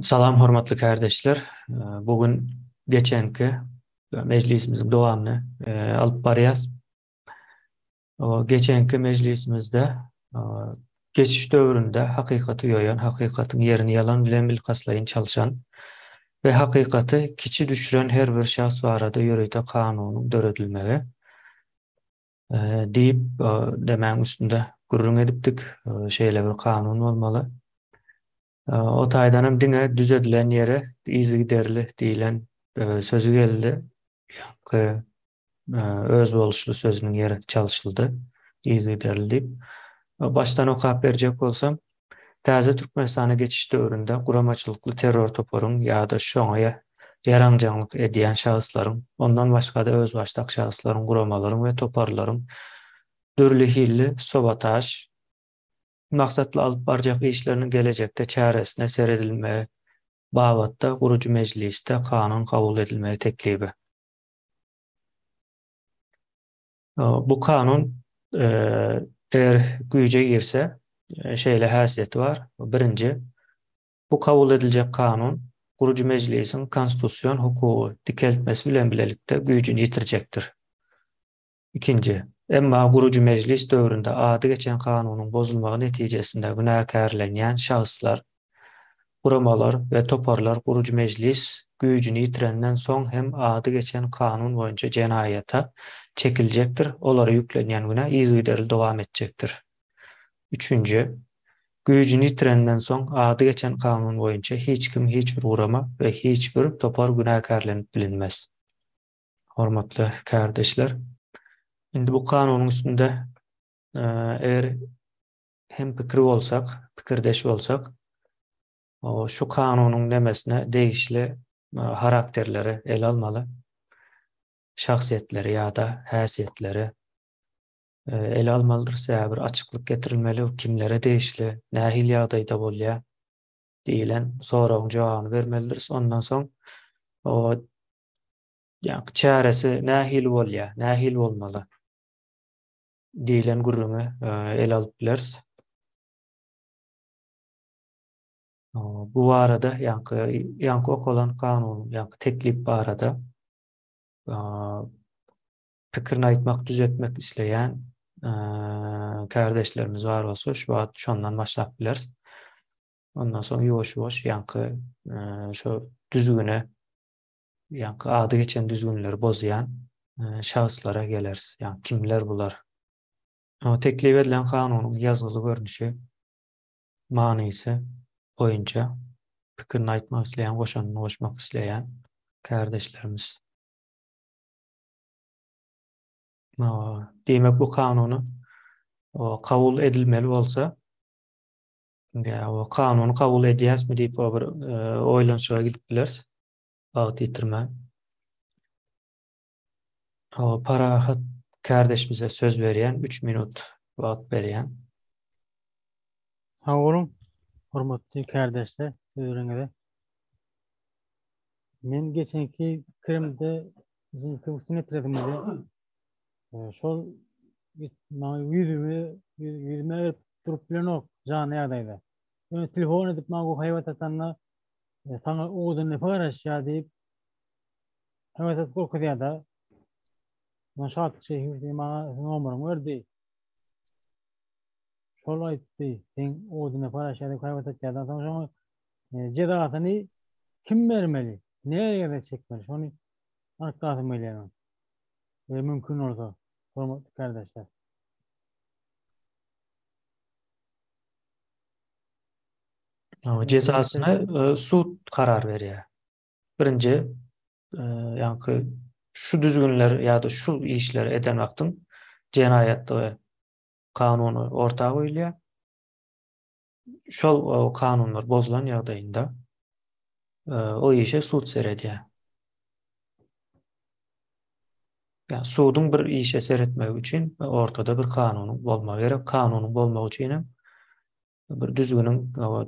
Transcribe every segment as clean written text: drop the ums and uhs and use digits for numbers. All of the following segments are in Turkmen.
Salam hormatly kärdeşler. Bu gün geçenki mejlisimiziň dowamyny alyp barýas. Geçenki mejlisimizde geçiş döwründe hakykaty ýoýan, hakykatyň ýerini ýalan bilen bilkastlaýyn çalşan we hakykaty kiçi düşüren her bir şahs barada ýörite kanunyň döredilmegi diýip demäň üstünde gürrüň edipdik. Şeýle bir kanun bolmaly. O taýdan hem diňe düzedilen ýere yzygiderli diýlen sözi geldi. Ýaňky özboluşly sözüniň ýeri çalşyldy. Yzygiderli diýip. Başdan okap berjek bolsam, Täze Türkmenistana geçiş döwründe guramaçylykly terror toparyň ýa-da şoňa ýaranjaňlyk edýän şahslaryň, ondan başga-da özbaşdak şahslaryň, guramalaryň we toparlaryň dürli hilli sobotaž, maksatly alyp barjak işleriniň gelejekde çäresine seredilmegi babatda gurujy mejlisde kanun kabul edilmegi teklibi. Bu kanun eger güýje girse, şeýle häsiýeti bar. Birinji, bu kabul ediljek kanun gurujy mejlisiň konstitusion hukugy dikeltmesi bilen bilelikde güýjüni ýitirjekdir. Ikinji, emma gurujy mejlis döwründe ady geçen kanunyň bozulmagy netijesinde günäkärlenýän şahslar, guramalar we toparlar gurujy mejlis güýjüni ýitirenden soň hem ady geçen kanun boýunça jenaýata çekiljekdir, olara ýüklenýän günä yzygiderli dowam etjekdir. Üçünji, güýjüni ýitirenden soň ady geçen kanun boýunça hiç kim, hiç bir gurama we hiç bir topar günäkärlenip bilinmez. Hormatly kärdeşler, indi bu kanunyň üstünde eger hem pikir bolsak, pikirdeş bolsak, şu kanunyň nemesine degişli harakterleri ele almaly. Şahsyýetleri ýa-da häsiýetleri ele almalydyr. Sebäbi bir açyklyk getirilmeli, kimlere degişli, nähili ýagdaýda bolýar diýlen soragyň jogabyny bermelidiris. Ondan soň Ýa çäresi nähili bolýar, nähili bolmaly diýlen gürrüňi ele alyp bileris. Bu barada ýaňky ýaňky okalan kanun, ýaňky teklip barada pikirini aýtmak, düzetmek isleýän kärdeşlerimiz bar bolsa, şu wagt şondan başlap bileris. Ondan soň ýuwaş-ýuwaş ýaňky şo düzgüne ýaňky ady geçen düzgünleri bozýan şahslara geleris. Ýagny kimler bular? Teklip edilen kanunyň ýazgyly görnüşi, manysy boýunça pikirini aýtmak isleýän, goşandyny goşmak isleýän kärdeşlerimiz. Diýmek, bu kanuny kabul edilmeli bolsa, kanuny kabul edýäsmi diýip bir oýlanyşyga gidip bileris. Wagt ýitirmän. Parahat kärdeşimize söz berýän, üç minut wagt berýän. Sag boluň, hormatly kärdeşler, sözleriňize. Men geçenki pikirimde siziň üstüne ýetiresimizde şol maňa ýüzüme ýüzüme berip durup bilenok janly ýagdaýda. Ýöne telefon edip maňa haýbat atanda Saňa owadan nepe garaşýar diýip, höwes edip gorkuzýar-da. Men Şatlyk şeýh diýip maňa nomeryňy berdi. Şol aýtdy, seň owadan nepe garaşýar diýip haýbat atýar-da. Soň şoňa e, jezasyny kim bermeli? Nerede çekmeli? Şony anyklasym gelýär men. Eger mümkin bolsa, hormatly kardeşler. Jezasyny sud karar berýär. Birinji, ýaňky şu düzgünler ýa-da şu işleri eden wagtyň jenaýatdygy kanuny orta goýulýar. Şol kanunlar bozulan ýagdaýynda o işe sud seredýär. Ýa suduň bir işe seretmegi üçin ortada bir kanunyň bolmagy gerek. Kanunyň bolmagy üçin hem bir düzgüniň,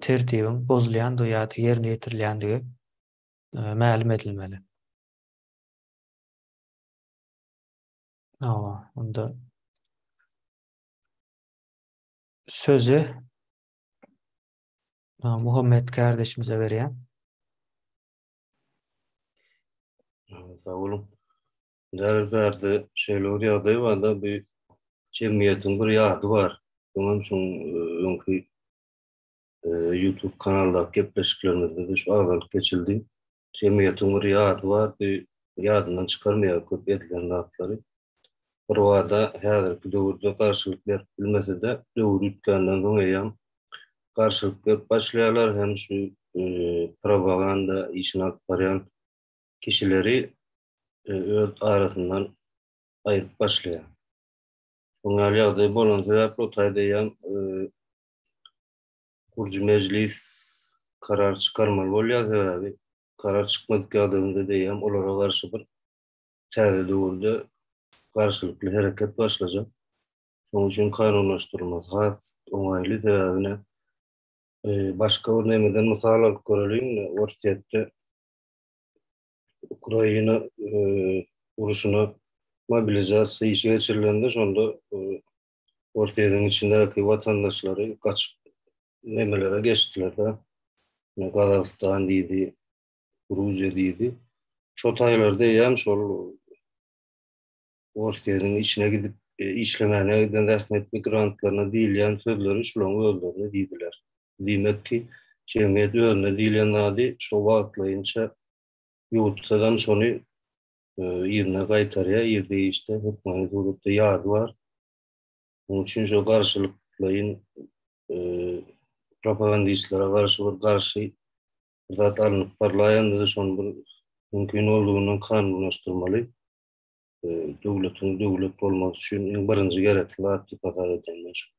tertibiň bozulýandygy ýa-da ýerine ýetirilýändigi mälim edilmeli. Hawa, onda sözi Muhammet kardeşimize berýän. Sag boluň. Häzir bärde şeýle bir ýagdaý bar-da, bu jemgyýetiň bir ýady bar. Öňem şuň öňki YouTube kanaldaky gepleşiklerimizde-de şu agzalyp geçildi. Jemgyýetiň bir ýady bar, bu ýadyndan çykarmaýar köp edilen zatlary. Birbada häzirki döwürde garşylyk berip bilmese-de, döwür üýtgänden soň eýýäm garşylyk berip başlaýarlar hem şu propaganda işini alyp barýan kişileri öz arasyndan aýryp başlaýar. Şoň ýaly ýagdaý bolany sebäpli o taýda eýýäm gurujy mejlis karar çykarmaly bolýar, sebäbi karar çykmadyk ýagdaýynda eýýäm olara garşy bir täze döwürde garşylykly hereket başlajak. Şonuň üçin kanunlaşdyrylmasy has oňaýly, sebäbi başga bir nemeden mysal alyp göreliň, Orsýetde Ukraina urşuna mobilizasiýa işi geçirilende şonda Orsýetiň içindäki watandaşlary gaçyp nemelere geçdiler-de. Gazagystan diýdi, Gruziýa diýdi. Şo taýlarda eýýäm şol Orsýetiň içine gidip işlemäne giden zähmet migrantlaryna diýilýän sözleri şularyň özlerine diýdiler. Diýmek ki, jemgyýet özüne diýlen zady şo wagtlaýynça ýuwutsadam şony yzyna gaýtarýar, irde-giçde hökmany suratda ýady bar. Şonuň üçin şo garşylyklaýyn propagandistlere garşy bir garşy bir zat alnyp barlaýanda-da şony bir mümkin boldugyndan kanunlaşdyrmaly. Döwletiň döwlet bolmagy üçin iň birinji gerekli zat diýip hasap edýän men şony.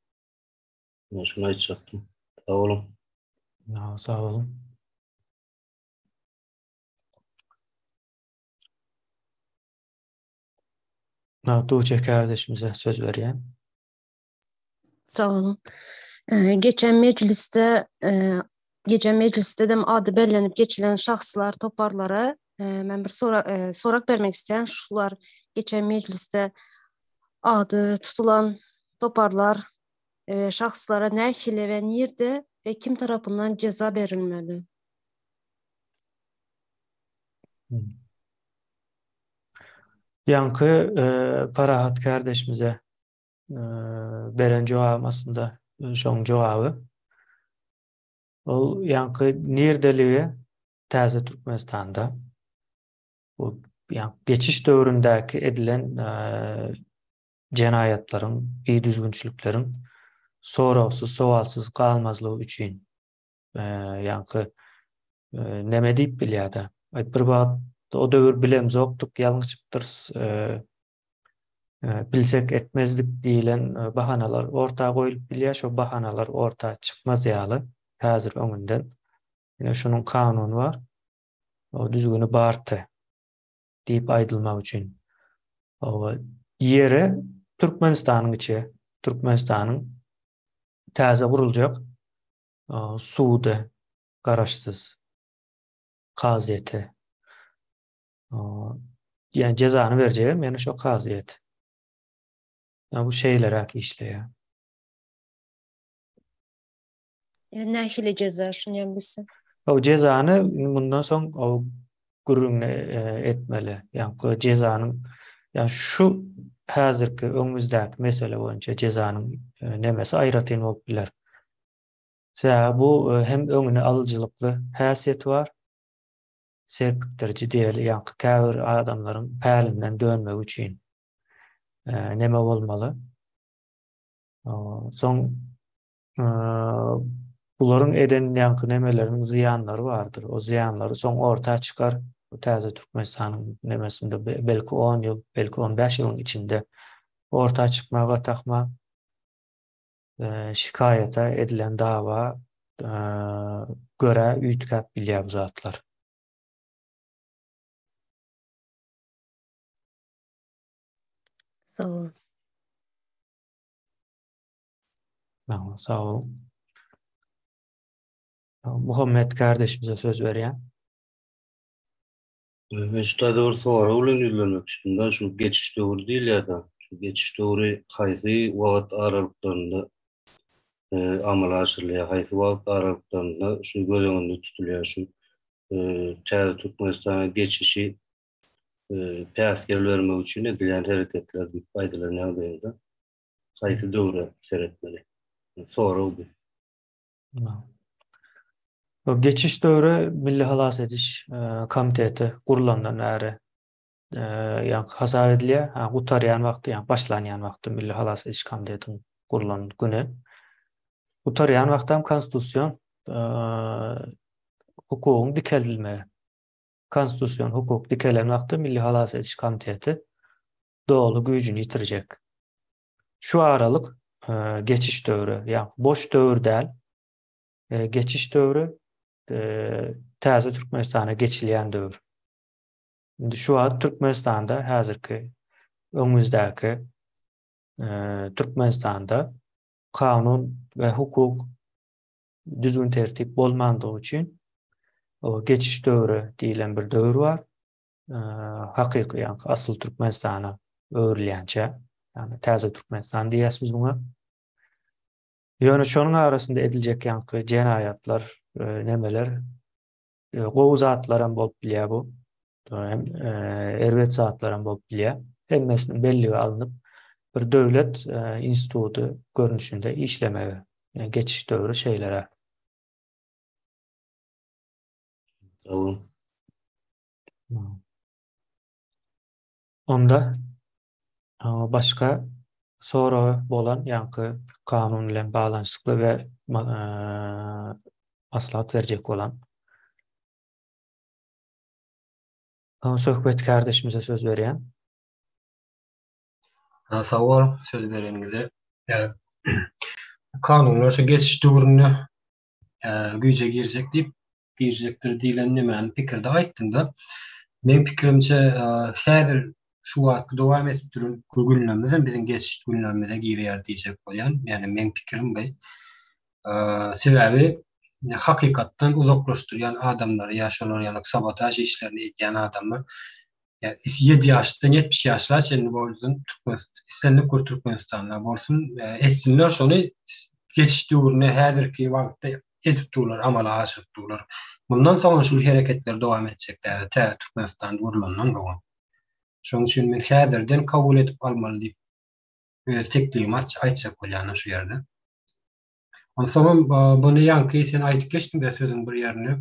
Men şuny aýtjakdym. Sag boluň. Sag boluň. Tuğçe kardeşimize söz berýän. Sag boluň. Geçen mejlisde geçen mejlisde dem ady bellenip geçilen şahslar toparlara men bir sora sorak bermek isteýän şular geçen mejlisde ady tutulan toparlar şahslara nähili we nirde we kim tarapyndan jeza berilmeli? Ýaňky Parahat kardeşimize beren jogabym aslynda şoň jogaby. Ol ýaňky nirdeligi täze Türkmenistanda bu ýaňky geçiş döwründäki edilen jenaýatlaryň, bidüzgünçilikleriň soragsyz, sowalsyz galmazlygy üçin ýaňky neme diýip bilýär-de. Bir wagt o döwür bilemzokdyk, ýalňyşypdyrys, bilsek etmezdik diýlen bahanalar orta goýlup bilýär. Şo bahanalar orta çykmaz ýaly häzir öňünden ine şunuň kanuny bar, o düzgüni bardy diýip aýdylmak üçin. Oba ýere Türkmenistanyň içi, Türkmenistanyň täze guruljak sudy, garaşsyz kazyýeti. Ýani jezany berjegem ýene şo kazyýet. Ýa bu şeýleräk işleýär. Ýa nähili jeza şuny hem bilsem. O jezany mundan soň o gürrüňini etmeli. Ýa jezanyň ýa şu häzirki öňümizdäki mesele boýunça jezanyň nemesi aýratyn bolup biler. Sebäbi bu hem öňüni alyjylykly häsiýeti bar, serpikdiriji diýeli, ýaňky käbir adamlaryň pälinden dönmegi üçin neme bolmaly. Soň bularyň eden ýaňky nemeleriniň zyýanlary bardyr. O zyýanlary soň orta çykar. Bu täze Türkmenistanyň nemesinde belki 10 ýyl, belki 15 ýylyň içinde orta çykmaga tahma şikaýata edilen dawa görä üýtgäp bilýär bu zatlar. Sag boluň. Sag boluň. Muhammet kardeşimize söz berýän. Men şu taýda bir sorag bilen ýüzlenmekçidim-de, şu geçiş döwri diýilýär-de, şu geçiş döwri haýsy wagt aralyklarynda amala aşyrylýar, haýsy wagt aralyklarynda şu göz öňünde tutulýar, şu täze Türkmenistana geçişi. Päsgel bermek üçin edilýän hereketler diýip aýdylan ýagdaýynda haýsy döwre seretmeli? Sorag bu. Bu geçiş döwri Milli halas ediş komiteti gurlandan bäri ýaňky hasap edilýär. Ha, gutarýan wagty, ýa başlanýan wagty Milli halas ediş komitetiň gurlan güni. Gutarýan wagtam konstitusion hukugyň dikeldilmegi. Konstitusion hukuk dikelen wagty Milli halas ediş komiteti doly güýjüni ýitirjek. Şu aralyk geçiş döwri, ýa boş döwür däl, geçiş döwri täze Türkmenistana geçilýän döwür. Indi şu wagt Türkmenistanda häzirki öňümizdäki Türkmenistanda kanun we hukuk düzgün-tertip bolmandygy üçin o geçiş döwri diýlen bir döwür bar. Hakyky ýa asyl Türkmenistana öwrülýänçä, ýagny täze Türkmenistan diýýäs biz muňa. Ýöne şonuň arasynda ediljek ýaňky jenaýatlar, nemeler, gowy zatlar hem bolup bilýär bu. Hem erbet zatlar hem bolup bilýär. Hemmesiniň bellige alnyp, bir döwlet instituty görnüşinde işlemegi, geçiş döwri şeýleräk. Sag boluň. Onda başga soragy bolan ýaňky kanun bilen baglanyşykly we maslahat berjek bolan söhbet kardeşimize söz berýän. Sag boluň söz bereniňize. Kanunlar şu geçiş döwründe güýje girjek diýip girjekdir diýlen nemäni pikirde aýtdyňda. Meň pikirimçe häzir şu wagtky dowam edip duran günlerimiz hem biziň geçiş günlerimize girýär diýjek bolýan. Ýagny meň pikirim bu. Sebäbi hakykatdan uzaklaşdyrýan adamlary ýa şolar ýaly sabotaž işlerini edýän adamlar ýa 7 ýaşdan 70 ýaşla çenli bolsun türkmen islendik bir Türkmenistanda bolsun etsinler şony geçiş döwründe häzirki wagtda edip durlar amala aşyryp durlar. Mundan soň şul hereketler dowam etjek däl täze Türkmenistan gurlandan soň. Şonuň üçin men häzirden kabul edip almaly diýip öz teklibimi aýtjak bolýan şu ýerde. Onsoňam buny ýaňky sen aýdyp geçdiň-de sözüň bir ýerinde.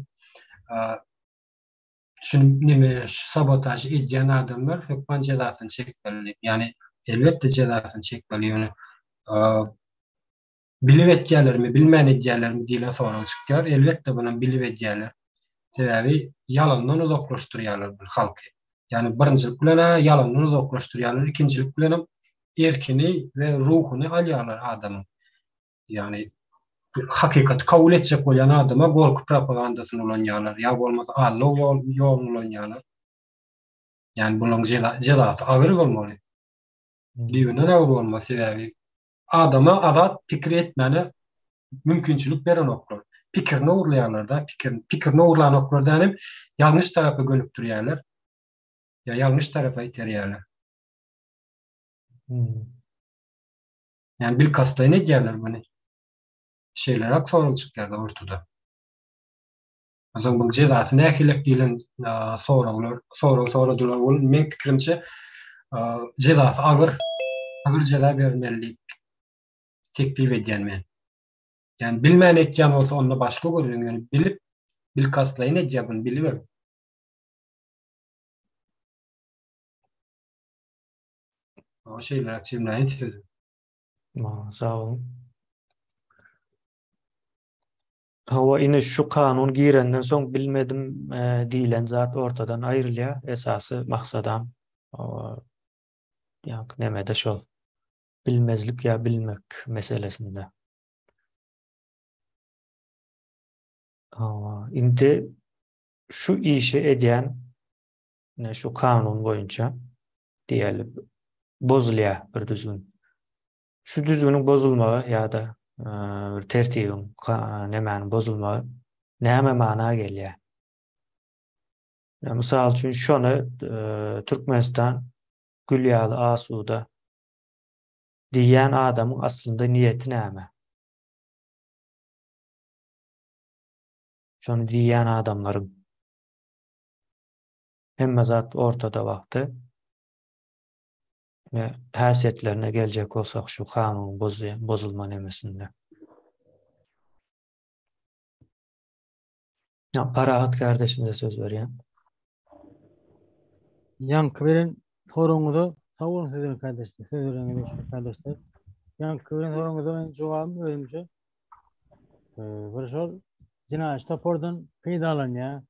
Şuny neme şu sabotaž edýän adamlar hökman jezasyny çekmeli diýip. Ýagny elbetde jezasyny çekmeli ýöne bilip etýärlermi, bilmän edýärlermi diýlen sorag çykýar. Elbetde bunam bilip edýärler. Sebäbi ýalandan uzaklaşdyrýarlar bu halky. Ýagny birinjilik bilen-ä ýalandan uzaklaşdyrýarlar, ikinjilik bilenem erkini we ruhuny alýarlar adamyň. Ýagny hakykaty kabul etjek bolýan adama gorky propagandasyny ulanýarlar ýa bolmasa aldaw ýoluny ulanýarlar. Ýagny bularyň jezasy agyr bolmaly. Düýbünden agyr bolmaly sebäbi adama azat pikir etmäne mümkinçilik berenoklar. Pikirini ogurlaýarlar-da, pikirini. Pikirini ogurlanoklar dänem ýalňyş tarapa gönükdirýärler. Ýa ýalňyş tarapa iterýärler. Hmm. Ýani bilkastlaýyn edýärler muny. Şeýleräk sorag çykýar-da ortada. Onsoň muň jezasy nähilek diýlen soraglar, sorag soradylar. Ol meň pikirimçe jezasy agyr, agyr jeza berilmeli diýip teklip edýän men. Ýani bilmän etýän bolsa onda başga gürrüň, ýöne bilip, bilkastlaýyn edýär muny bilibem. Şeýleräk jemläýin sözümi. Sag boluň. Hawa, ine şu kanun girenden soň bilmedim diýlen zat ortadan aýrylýar. Esasy maksadam ýaňky nemede şol. Bilmezlik ýa bilmek meselesinde. Hawa, indi şu işi edýän ine şu kanun boýunça diýeli bozulýar bir düzgün. Şu düzgüniň bozulmagy ýa-da bir tertibiň, nemäniň bozulmagy näme mana gelýär? Mysal üçin şony Türkmenistan gül ýaly asuda diýýän adamyň aslynda niýeti näme? Şony diýýän adamlaryň. Hemme zat ortada wagty we häsiýetlerine geljek bolsak şu kanunyň bozulma nemesinde. Ya Parahat kardeşimize söz berýän. Ýaňky beren soragyňyza sag boluň söz beren kardeşler, söz bereniňiz üçin kardeşler. Ýaňky beren soragyňyza men jogabym özümçe bir şol jenaýatçy topardan peýdalanýar.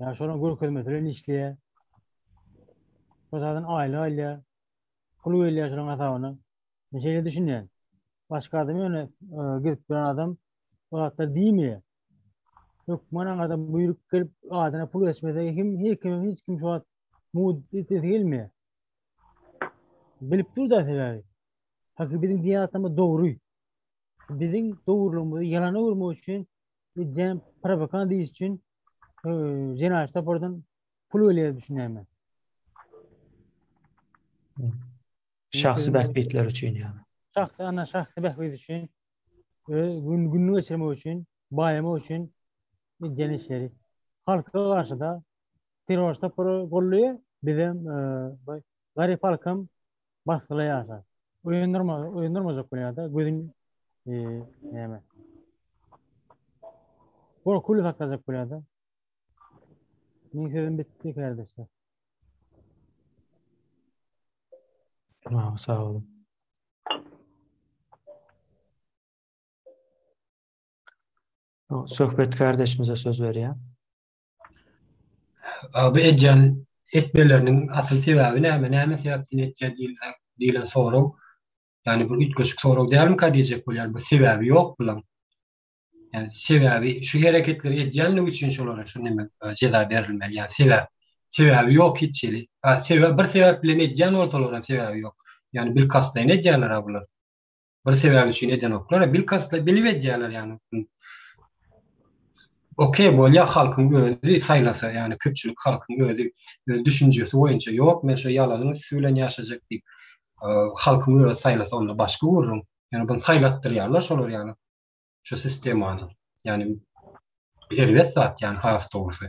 Ýa şonuň görkezmesi bilen işleýär. Şol zaten aýlyk alýar. Pul gelýär şonuň hasabyna. Men şeýle düşünýän. Başga adam ýöne gidip duran adam o zatlar diýmeýär. Hökman aňardan buýruk gelip adyna pul geçmese kim her kim hiç kim şu wagt mud etesi gelmeýär. Bilip dur da sebäbi. Haky biziň diýen adamymyz dogry. Biziň dogrulygymyzy ýalana öwürmek üçin edýän propaganda iş üçin jenaýat topardan pul gelýär düşünýän men. Şahsy bähbitler üçin ýagny. Şahsy ana şahsy bähbit üçin gün gününi geçirmek üçin, baýamak üçin edýän işleri. Halka garşy da terrorist topary golluýar, bizem garyp halkam basgylaýar. Oýandyrma, oýandyrmajak bolýar-da, gözün näme. Gorkuly saklajak bolýar-da. Meň sözüm bitdi, kardeşler. Tamam, sag boluň. Söhbet kardeşimize söz berýän. Bu edýän etmeleriniň asyl sebäbi näme, näme sebäpden etýär diýilse, diýlen sorag, ýagny bir üýtgeşik sorag dälmika diýjek bolýan, bir sebäbi ýok bulaň. Ýagny sebäbi şu hereketleri edýänligi üçin şolara şu neme jeza berilmeli, ýagny sebäp sebäbi ýok hiç hili. Sebäp bir sebäp bilen edýän bolsalar hem sebäbi ýok. Ýagny bilkastlaýyn edýärler-ä bular. Bir sebäp üçin edenoklar, bilkastlaýyn bilip edýärler ýagny. Okey bolýa halkyň özi saýlasa, ýagny köpçülik halkyň özi öz düşünjesi boýunça ýok men şu ýalanyň üsti bilen ýaşajak diýip halkyň özi saýlasa onda başga gürrüň. Ýöne bunu saýlatdyrýarlar şolar ýaly şu sistemany. Ýagny erbet zat ýagny has dogrusy.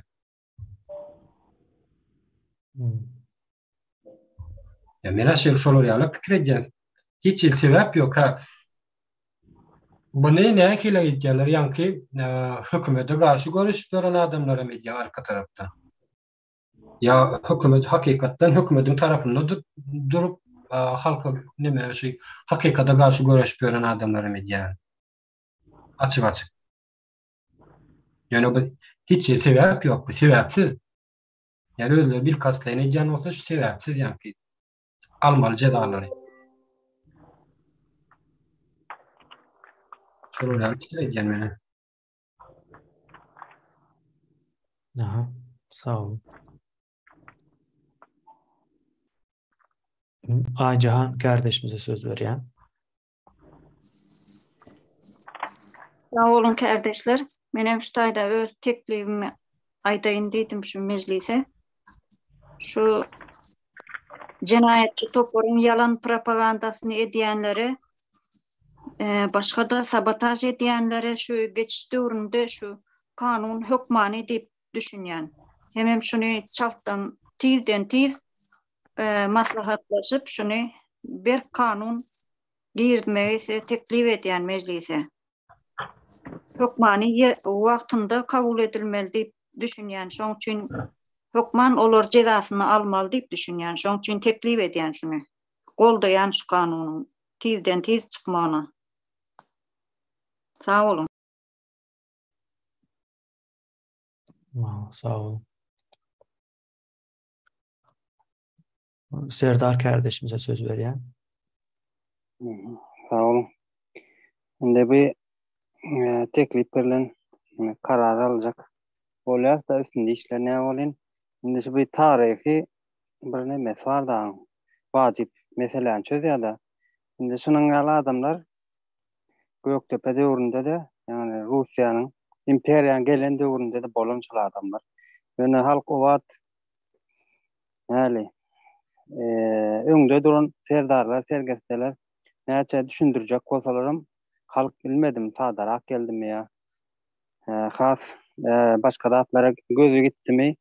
Ýa men şeýle şolar ýaly pikir edýän. Hiç hili sebäp ýok ha. Buny nähili edýärler? Ýaňky e, hökümete garşy göreşip ýören adamlar hem edýär arka tarapdan. Ýa hökümet hakykatdan hökümetiň tarapynda durup e, halka neme şu hakykata garşy göreşip ýören adamlar hem edýär. Açyk-açyk. Ýöne bu hiç hili sebäp ýok, bu sebäpsiz. Ýa özleri bilkastlaýyn edýän bolsa şu sebäpsiz ýaňky almaly jezalary. Şolar ýaly pikir edýän men. Aha, sag bol. Ayjahan kardeşimize söz berýän. Sag boluň kärdeşler. Men hem şu taýda öz teklibimi aýdaýyn diýdim şu mejlise. Şu jenaýatçy toparyň ýalan propagandasyny edýänlere, e, başga-da sabotaž edýänlere şu geçiş döwründe şu kanun hökmany diýip düşünýän. Hemem şuny çaltdan tizden tiz e, maslahatlaşyp şuny berk kanun girizmegi size teklip edýän mejlise. Hökmany wagtynda kabul edilmeli diýip düşünýän. Şoň üçin hökman olar jezasyny almaly diýip düşünýän. Şoň üçin teklip edýän şuny. Goldaýan şu kanunyň tizden tiz çykmagyna. Sag boluň. Sag boluň. Serdar kardeşimize söz berýän. Sag boluň. Indi bu e, teklip berlen e, karar aljak bolýar da üstünde işler näme bolýan. Indi şu bir taryhy bir nemesi bar da wajyp meseläni çözýär da. Indi şunuň ýaly adamlar Gökdepe döwründe-de, ýagny Russiýanyň imperiýanyň gelen döwründe-de bolan şol adamlar. Ýöne halk o wagt Näli? Öňde duran serdarlar, serkerdeler näçe düşündirjek bolsalaram, halk bilmedim, sadarak geldimi ýa has başga zatlara gözi gitdimi?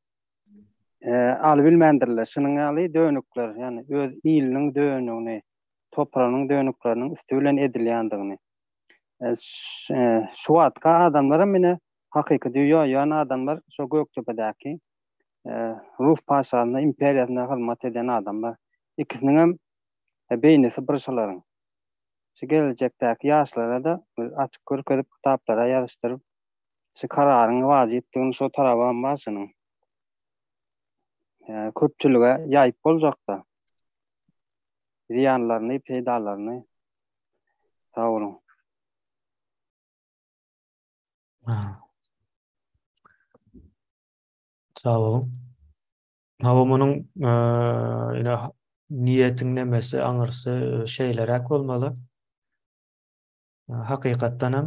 Alybilmändirler. Şunuň ýaly dönükler, ýagny öz iliniň dönügini, topragynyň dönükleriniň üsti bilen edilýändigini. Şu wagtky adamlaram ine hakyky düýe adamlar şo Gökdepedäki Rus paşasyna, imperiýasyna hyzmat eden adamlar. Ikisiniňem beýnisi bir şolaryň. Şu gelejekdäki ýaşlara-da açyk görkezip, kitaplara ýazyşdyryp, şu kararyň wajypdygyny şo tarabam bar şunuň. Köpçülige ýaýyp boljakda. Zyýanlaryny, peýdalaryny. Sag boluň. Sag boluň. Hawa munuň ine niýetiň nemesi aňyrsy şeýleräk bolmaly. Hakykatdan hem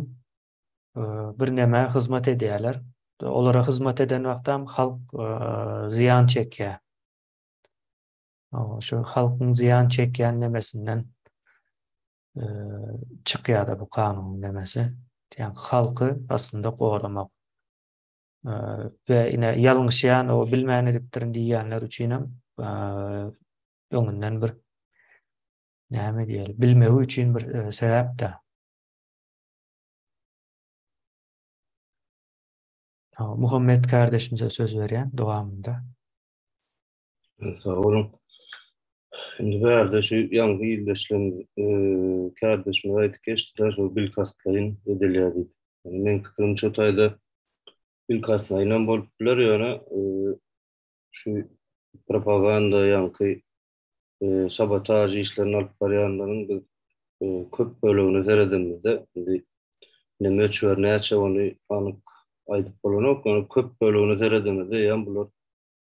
bir nämä hyzmat edýärler. Olara hyzmat eden wagtam halk zyýan çekýär. Şu halkyň zyýan çekýän nemesinden çykýar-da bu kanunyň nemesi. Ýagny halky aslynda goramak. We ine ýalňyşýan, o bilmän edipdirin diýýänler üçinem öňünden bir näme diýeli, bilmegi üçin bir sebäp-de. Muhammet kardeşimize söz berýän dowamynda. Sag boluň. Indi bärde şu ýaňky ildeşlerimiz, kärdeşimiz aýdyp geçdiler, şu bilkastlaýyn edilýär diýip. Ýöne meň pikirimçe o taýda bilkastlaýynam bolup biler, ýöne şu propaganda ýaňky sabotaž işlerini alyp barýanlaryň biz köp bölegine seredenimizde, indi ne möçber näçe ony anyk aýdyp bolanok, ýöne köp bölegine seredenimizde eýýäm bular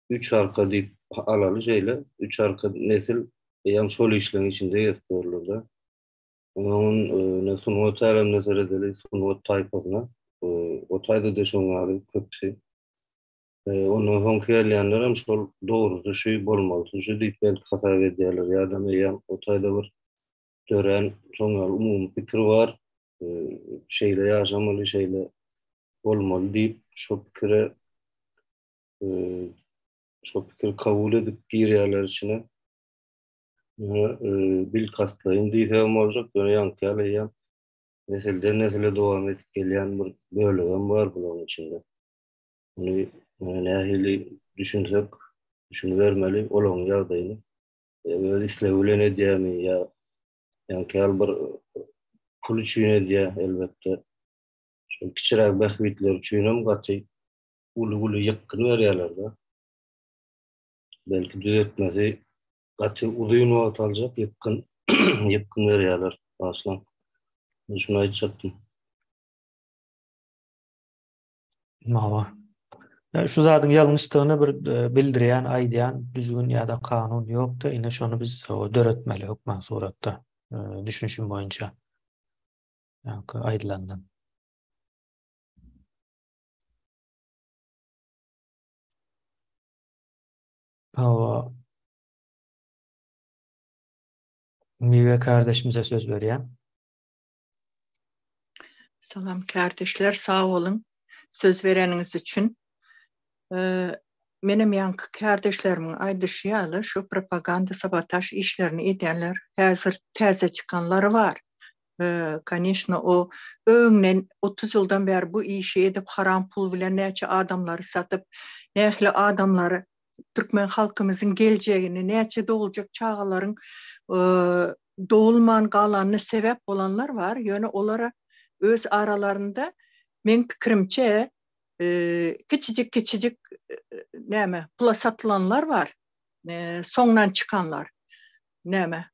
üç arka diýip alaly şeýle, üç arka nesil eýýäm şol işleň içinde gezip ýörler-de. Onuň ne sungat älemine seredeli, sungat taýpasyna, o taýda-da şoň ýaly köpüsi. Ondan soňky gelýänlerem şol dogrusy şu, bolmalysy şu diýip belki hasap edýärler ýa-da eýýäm o taýda bir dörän şoň ýaly umumy pikir bar, şeýle ýaşamaly, şeýle bolmaly diýip şo pikire şo pikiri kabul edip girýärler içine. Ýöne bilkastlaýyn diýsegem boljak, ýöne ýaňky ýaly eýýäm nesilden nesile dowam edip gelýän bir bölegem bar bularyň içinde. Muny nähili düşünsek, düşünibermeli olaryň ýagdaýyny. Öz islegi bilen edýärmi ýa ýaňky ýaly bir pul üçin edýär elbetde. Şol kiçiräk bähbitler üçinem gaty uly-uly ýykgyn berýärler-de. Belki düzetmesi gaty uzyn wagt aljak ýykgyn ýykgyn berýärler. Bagyşlaň. Men şuny aýtjakdym. Hawa. Şu zadyň ýalňyşdygyny bir e, bildirýän, aýdýan düzgün ýa-da kanun ýokdy. Ine şony biz döretmeli hökman suratda, e, düşünişim boýunça. Ýaňky aýdylandan. Hawa. Miwe kardeşimize söz berýän. Salam kardeşler, sag boluň söz bereniňiz üçin. Menem ýaňky kardeşlerimiň aýdyşy ýaly şu propaganda sabotaž işlerini edýänler häzir täze çykanlary bar. Koneşno o öňden 30 ýyldan bäri bu işi edip haram pul bilen näçe adamlary satyp, nähili adamlary türkmen halkymyzyň geljegini, näçe doguljak çagalaryň dogulman galanyna sebäp bolanlar bar, ýöne olara öz aralarynda meň pikirimçe kiçijik-kiçijik näme pula satylanlar bar, soňdan çykanlar näme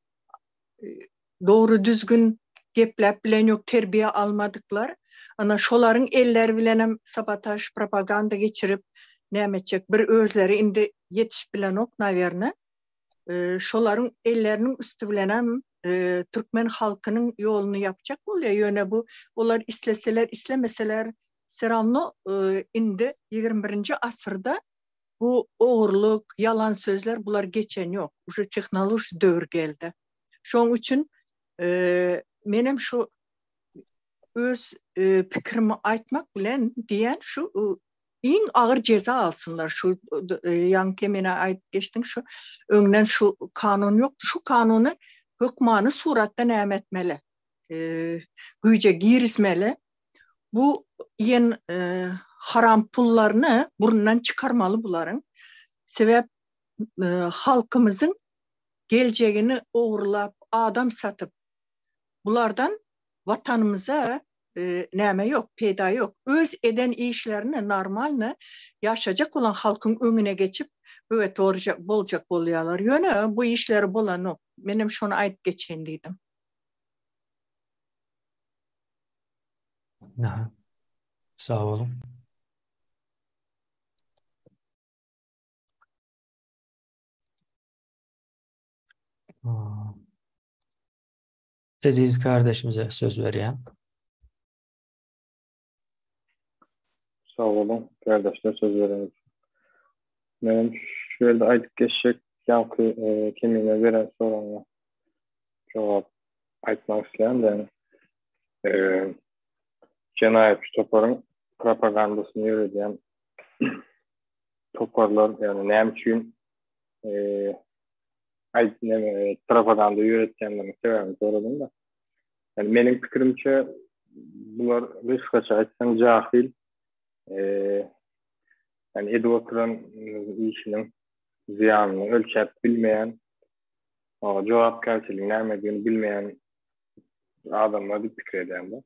dogry düzgün gepläp bilen ýok terbiýe almadyklar ana şolaryň elleri bilenem sabotaž propaganda geçirip näme etjek bir özleri indi ýetişip bilenok nawerne şolaryň elleriniň üsti bilenem türkmen halkynyň ýoluny ýapjak bolýar ýöne bu olar isleseler islemeseler seravno indi 21-nji asyrda bu ogurlyk ýalan sözler bular geçen ýok uje tehnoloji döwür geldi şoň üçin menem şu öz pikrimi aýtmak bilen diýen şu. Iň agyr jeza alsynlar şu ýaňky Kemine aýdyp geçdiň şu öňden şu kanun ýokdy şu kanuny hökmany suratda näme etmeli güýje girizmeli bu iýen haram pullaryny burnundan çykarmaly bularyň sebäp halkymyzyň geljegini ogurlap adam satyp bulardan watanymyza näme ýok, peýda ýok. Öz eden işlerini normalny ýaşajak bolan halkyň öňüne geçip böwet boljak bolýarlar. Ýöne bu işleri bolanok. Menem şony aýdyp geçeýin diýdim. Aha. Sag boluň. Eziz kardeşimize söz berýän. Sag boluň, kardeşler söz bereniz üçin. Menem şu ýerde aýdyp geçjek ýaňky e, Kemine beren soragyna jogap aýtmak isleýän ýagny e, jenaýatçy toparyň propagandasyny ýöredýän toparlar ýagny näme üçin e, aýt näme propaganda ýöretýänleriniň sebäbini soradym-da. Ýani meniň pikirimçe bular gysgaça aýtsaň jahil ýani edip oturan işiniň zyýanyny ölçäp bilmeýän, jogapkärçiligiň nämedigini bilmeýän adamlar diýip pikir edýän-de.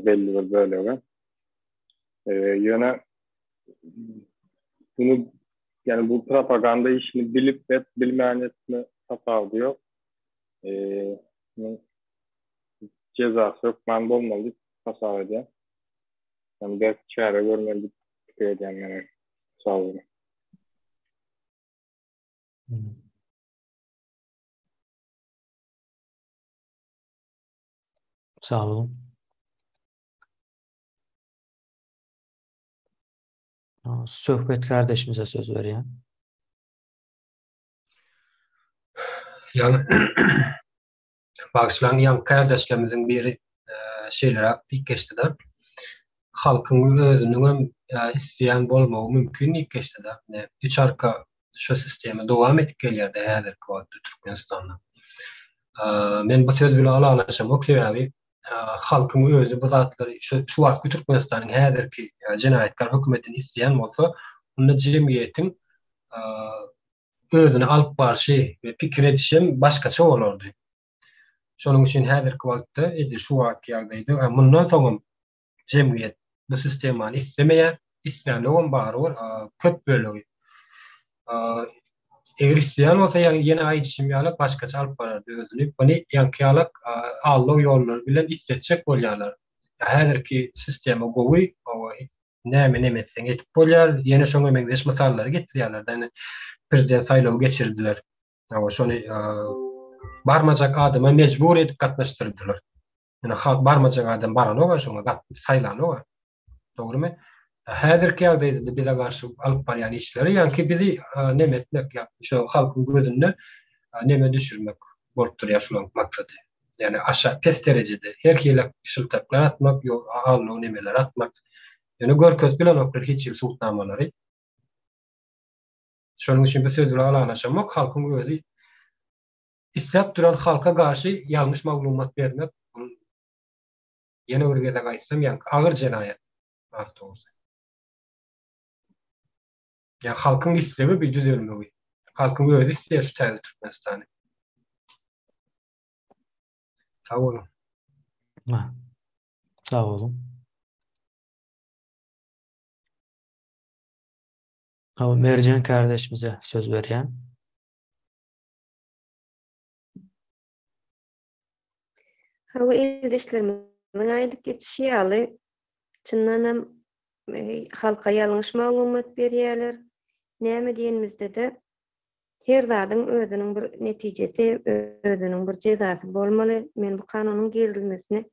Belli bir bölegi. Ýöne bunu Yani bu propaganda işini bilip et, bilmän etme tapawudy ýok. Eee, jezasy hökman bolmaly diýip hasap edýän. Yani berk çäre görmeli diýip pikir edýän men. Sag boluň. Sag boluň. Söhbet kardeşimize söz berýän. Ýaňy bagyşlaň ýaňky kardeşlerimiziň biri şeýleräk diýip geçdi-de. Halkyň özüniňem isleýän bolmagy mümkin diýip geçdi-de. Ine, üç arka şu sistema dowam edip gelýär-de häzirki wagtda Türkmenistanda. Men bu söz bilen ylalaşamok, sebäbi halkyň özi bu zatlary şu şu wagtky Türkmenistanyň häzirki jenaýatkär hökümetini isleýän bolsa, onda jemgyýetiň özüni alyp barşy we pikir edişi hem başgaça bolardy. Şonuň üçin häzirki wagtda edil şu wagtky ýagdaýda mundan soňam jemgyýet bu sistemany islemeýär, islänogam barybir köp bölegi. Eger isleýän bolsa ýa ýene aýdyşym ýaly başgaça alyp barardy özüni. Muny ýaňky ýalak aldaw ýollary bilen isletjek bolýarlar. Häzirki sistema gowy, näme neme etseň edip bolýar. Ýene şoňa meňzeş mysallary getirýärler. Ýagny prezident saýlawy geçirdiler. Hawa şony barmajak adama mejbur edip gatnaşdyrdylar. Ýöne halk barmajak adam baranok-a şoňa, gat saýlanok-a. Dogrumy? Häzirki ýagdaýda-da bize garşy alyp barýan işleri, ýaňky bizi neme etmek, ýa şo halkyň gözünde neme düşürmek bolup durýar şularyň maksady. Ýagny aşak pes derejede her hili şyltaklar atmak, ýo aldaw nemeler atmak. Ýöne görkezip bilenoklar hiç hili subutnamalary. Şonuň üçin bu söz bilen ylalaşamok, halkyň özi Isläp duran halka garşy ýalňyş maglumat bermek bul ýene bir gezek aýtsam ýaňky agyr jenaýat has dogrusy. Ýa halkyň islegi bir düzelmegi. Halkyň özi isleýär şu täze Türkmenistany. Sag boluň. Sag boluň. Merjen kardeşimize söz berýän. Hawa, ildeşlerimiziň aýdyp geçişi ýaly, çyndanam halka ýalňyş maglumat berýärler. Näme diýenimizde-de, her zadyň özüniň bir netijesi, özüniň bir jezasy bolmaly. Men bu kanunyň girizilmesini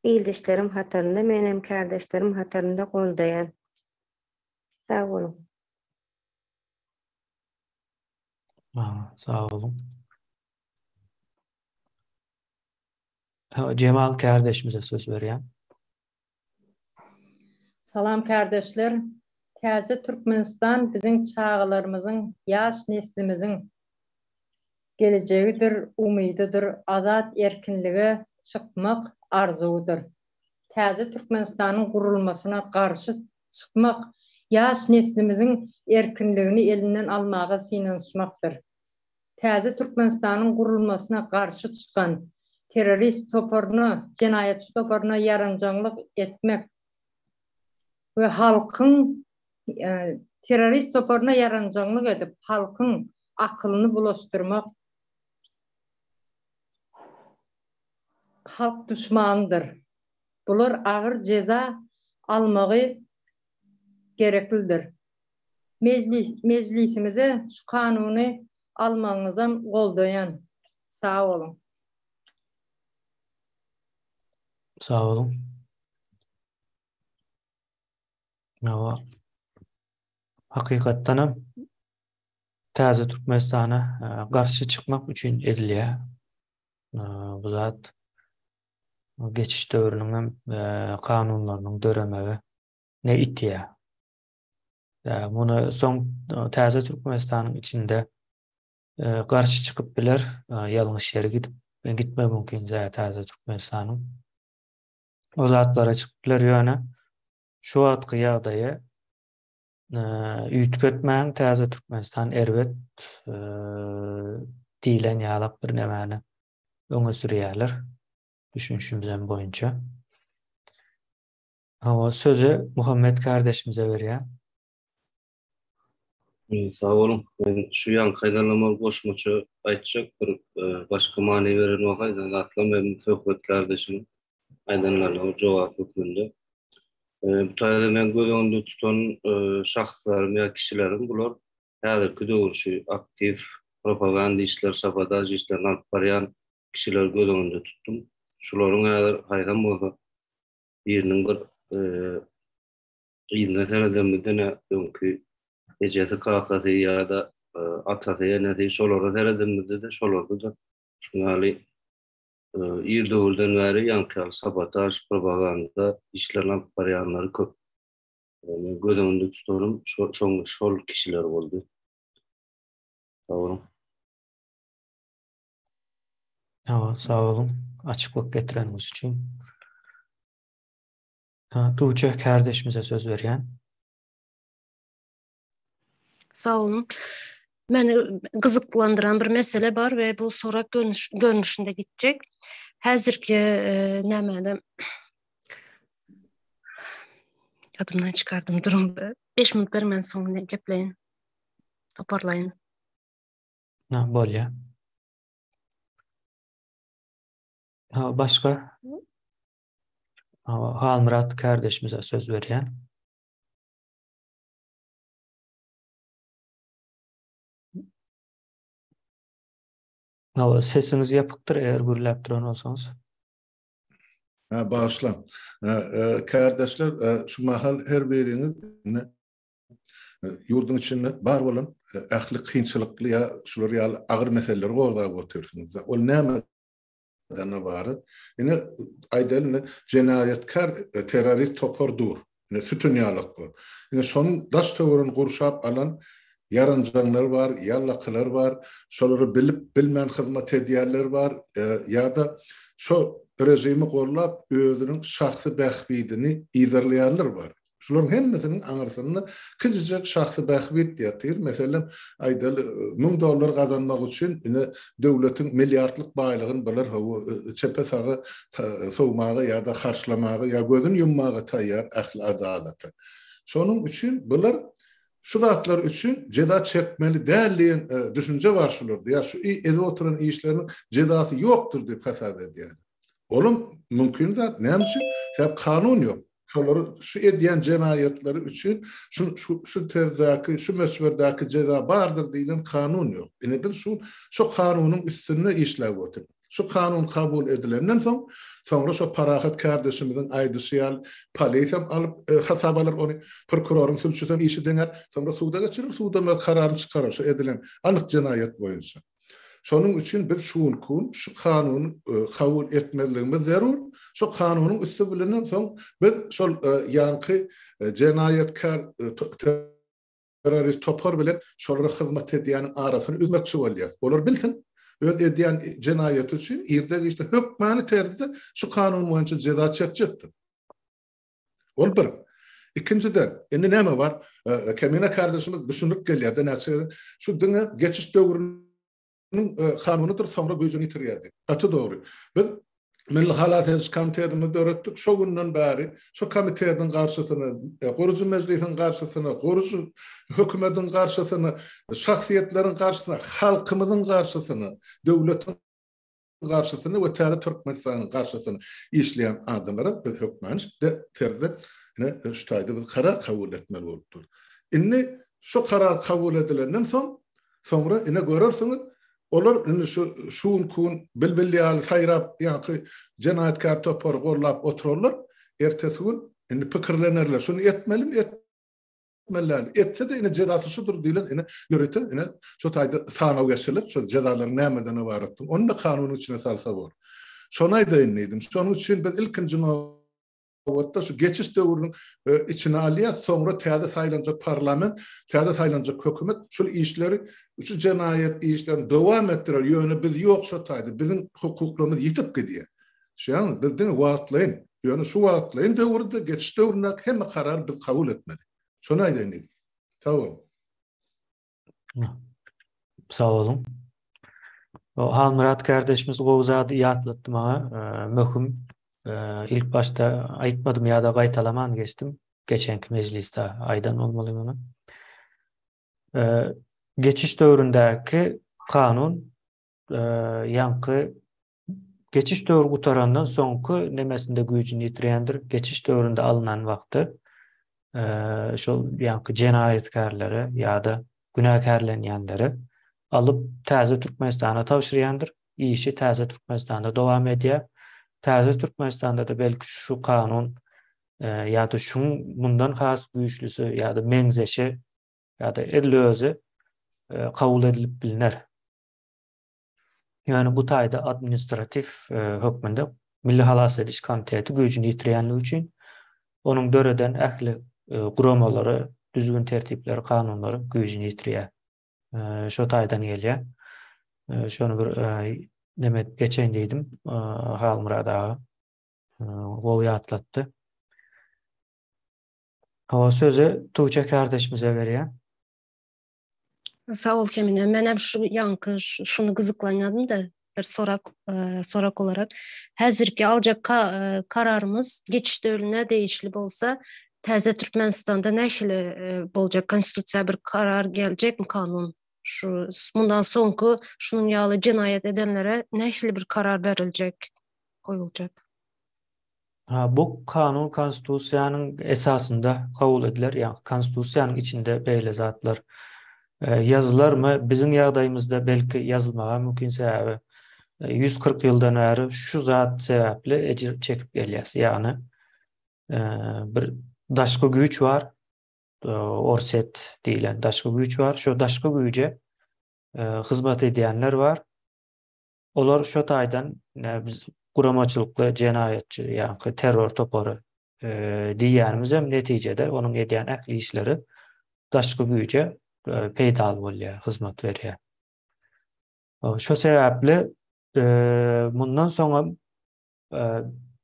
ildeşlerim hatarynda, menem kärdeşlerim hatarynda goldaýan. Sag boluň. Sag boluň. Jemal kardeşimize söz berýän. Salam kärdeşler! Täze Türkmenistan biziň çagalarymyzyň, ýaş neslimiziň gelejegidir, umydydyr, azat erkinlige çykmak arzuwydyr. Täze Türkmenistanyň gurulmasyna garşy çykmak, ýaş neslimiziň erkinligini elinden almaga synanyşmakdyr. Täze Türkmenistanyň gurulmasyna garşy çykan terrorist toparyna, jenaýatçy toparyna ýaranjaňlyk etmek we halkyň terrorist toparyna ýaranjaňlyk edip, halkyň akylyny bulaşdyrmak halk duşmanydyr. Bular agyr jeza almagy gereklidir. Mejlis mejlisimize şu kanuny almagyňyzam goldaýan. Sag boluň. Sag boluň. Hawa. Hakykatdanam täze Türkmenistana garşy çykmak üçin edilýär. Bu zat geçiş döwrüniň hem kanunlarynyň döremegi ne itýär. Muny soň täze Türkmenistanyň içinde garşy çykyp biler, ýalňyş ýere gidip gitme mümkin täze Türkmenistanyň. O zatlara çykyp biler ýöne şu wagtky ýagdaýy üýtgetmäň täze Türkmenistan erbet diýlen ýalak bir nämäni öňe sürýärler düşünişimizem boýunça. Hawa, sözi Muhammet kardeşimize berýän. Sag boluň. Men şu ýaňky aýdanlaryma goşmaça aýtjak bir başga many beren waka aýdan zatlarym hem söhbet kardeşiň aýdanlaryna bir jogap hökmünde. Bu taýda men göz öňünde tutan şahslarym ýa kişilerim bular häzirki döwür şu aktiw propaganda işleri, sabotaž işlerini alyp barýan kişileri göz öňünde tutdum. Şularyň häzir haýsam bolsa biriniň bir yzyna seredenimizde ne öňki ejesi, kakasy ýa-da atasy, enesi şolara seredenimizde-de şolarda-da şuň ýaly ir döwürden bäri ýaňky ýaly sabotaž, propaganda işlerini alyp barýanlary köp. Men göz öňünde tutanym şoň şol kişiler boldy. Sag boluň. Hawa, sag boluň açyklyk getireniňiz üçin. Tuğçe kärdeşimize söz berýän. Sag boluň. Meni gyzyklandyran bir mesele bar we bu sorag görnüş, görnüşinde gitjek. Häzirki e, nämede Ýadymdan çykardym duruň. 5 minut bermän soň gepleýin. Toparlaýyn. Ha, bolýar. Ha, başga? Ha, Halmyrat kardeşimize söz berýän. Hawa, sesiňiz ýapykdyr eger gürläp duran bolsaňyz. Ha, bagyşlaň. E, kärdeşler, e, şu mahal her biriňiz ýurduň içinde bar bolan ähli kynçylykly ýa şular ýaly agyr meseleleri gozgap otyrsyňyz. Ol nämeden ybarat? Ine, aýdaly, ine, jenaýatkär terrorist topar dur. Ine, sütün ýalak bolup. Ine, şonuň daş-töweregini gurşap alan ýaranjaňlar bar, ýallakylar bar, şolara bilip, bilmän hyzmat edýänler bar, ýa-da şo režimi gollap, özüniň şahsy bähbidini yzarlaýanlar bar. Şularyň hemmesiniň aňyrsynda kiçijek şahsy bähbit ýatyr. Meselem, aýdaly, müň dollar gazanmak üçin ine döwletiň milliardlyk baýlygyny bular hawa çepe-saga sowmaga ýa-da harçlamaga ýa gözüni ýummaga taýýar ähli adalata. Şonuň üçin bular şu zatlar üçin jeza çekmeli däl diýen düşünje bar şularda. Ýa şu edip oturan işleriniň jezasy ýokdur diýip hasap edýärler. Olam mümkin zat. Näme üçin? Sebäp kanun ýok. Şolary şu edýän jenaýatlary üçin şu şu terzdäki, şu möçberdäki jeza bardyr diýlen kanun ýok. Ine biz şu şu kanunyň üstünde işläp otyrys. Şu kanun kabul edilenden soň, soňra şo parahat kärdeşimiziň aýdyşy ýaly polisiýam alyp hasaba alar ony, prokuroryň sülçüsem işi deňär, soňra suda geçirer, sudam öz kararyny çykarar şu edilen anyk jenaýat boýunça. Şonuň üçin biz şu günki gün şu kanuny kabul etmezligimiz zerur. Şu kanunyň üsti bilenem soň biz şol ýaňky jenaýatkär terrorist topar bilen şolara hyzmat edýäniň arasyny üzmekçi bolýas. Olar bilsin, öz edýän jenaýaty üçin irde-giçde hökmany terzde şu kanun boýunça jeza çekjekdir. Ol bir. Ikinjiden, indi näme bar? Kemine kardeşimiz düşünip gelýär-de näçe gezek. Şu diňe geçiş döwrüniň kanunydyr, soňra güýjüni ýitirýär diýip. Gaty dogry. Biz Milli halas ediş komitetimizi döretdik. Şo günden bäri şu komitetiň garşysyna, gurujy mejlisiň garşysyna, gurujy hökümetiň garşysyna, şahsyýetleriň garşysyna, halkymyzyň garşysyna, döwletiň garşysyna we täze Türkmenistanyň garşysyna işleýän adamlara biz hökmany terzde ine şu taýda biz karar kabul etmeli bolup dur. Indi şu karar kabul edilenden soň soňra ine görersiňiz olar indi şu şu günki gün bilbil ýaly saýrap ýaňky jenaýatkär topary gollap oturarlar ertesi gün indi pikirlenerler şuny etmelimi et Etmeli däl. Etse-de ine jezasy şudur diýlen ine ýörite ine şo taýda sanaw geçirilip şo jezalaryň nämeden ybaratdygyny ony-da kanunyň içine salsa bor. Şony aýdaýyn diýdim. Şonuň üçin biz ilkinji nobatda şu geçiş döwrüniň içine alýas, soňra täze saýlanjak parlament, täze saýlanjak hökümet şul işleri, şu jenaýat işlerini dowam etdirer, ýöne biz ýok şo taýda, biziň hukuklarymyz ýitip gidýär. Düşýäňizmi? Biz diňe wagtlaýyn, ýöne şu wagtlaýyn döwürde, geçiş döwründäki hemme karary biz kabul etmeli. Şony aýdaýyn diýdim. Sag boluň. Sag boluň. Halmyrat kardeşimiz gowy zady ýatlatdy maňa. Möhüm. Ilk başda aýtmadym ýa-da gaýtalaman geçdim. Geçenki mejlisde aýdan bolmalym ony. Geçiş döwründäki kanun ýaňky Geçiş döwri gutarandan soňky nemesinde güýjüni ýitirýändir. Geçiş döwründe alnan wagty şol ýaňky jenaýatkärlere ýa-da günäkärlenýänlere alyp täze Türkmenistana tabşyrýandyr. Işi täze Türkmenistanda dowam edýär. Täze Türkmenistanda-da belki şu kanun ýa-da şuň mundan has güýçlüsi ýa-da meňzeşi ýa-da edil özi kabul edilip bilner. Ýöne bu taýda administratiw hökmünde Milli halas ediş komiteti güýjüni ýitirýänligi üçin onuň döreden ähli guramalary, düzgün-tertipleri, kanunlary güýjüni ýitirýär. Şo taýdan gelýär. Şony bir neme edip geçeýin diýdim. Halmyrat aga gowy ýatlatdy. Hawa, sözi Tuğçe kardeşimize berýän. Sag bol Kemine. Menem şu ýaňky şuny gyzyklanýadym-da bir sorak sorak olarak. Häzirki aljak kararymyz geçiş döwrüne degişli bolsa, täze Türkmenistanda nähili boljak konstitusiýa bir karar geljekmi kanun? Şu mundan soňky şunuň ýaly jenaýat edenlere nähili bir karar beriljek, goýuljak? Ha, bu kanun konstitusiýanyň esasynda kabul ediler, ýagny konstitusiýanyň içinde beýle zatlar ýazylarmy? Biziň ýagdaýymyzda belki ýazylmaga mümkin, sebäbi 140 ýyldan bäri şu zat sebäpli ejir çekip gelýäs. Ýagny bir daşky güýç bar, Orsýet diýlen daşky güýç bar. Şu daşky güýje hyzmat edýänler bar. Olar şo taýdan biz guramaçylykly jenaýatçy, ýaňky terror topary diýýänimizem netijede onuň edýän ähli işleri daşky güýje peýdaly bolýar, hyzmat berýär. Şo sebäpli mundan soňam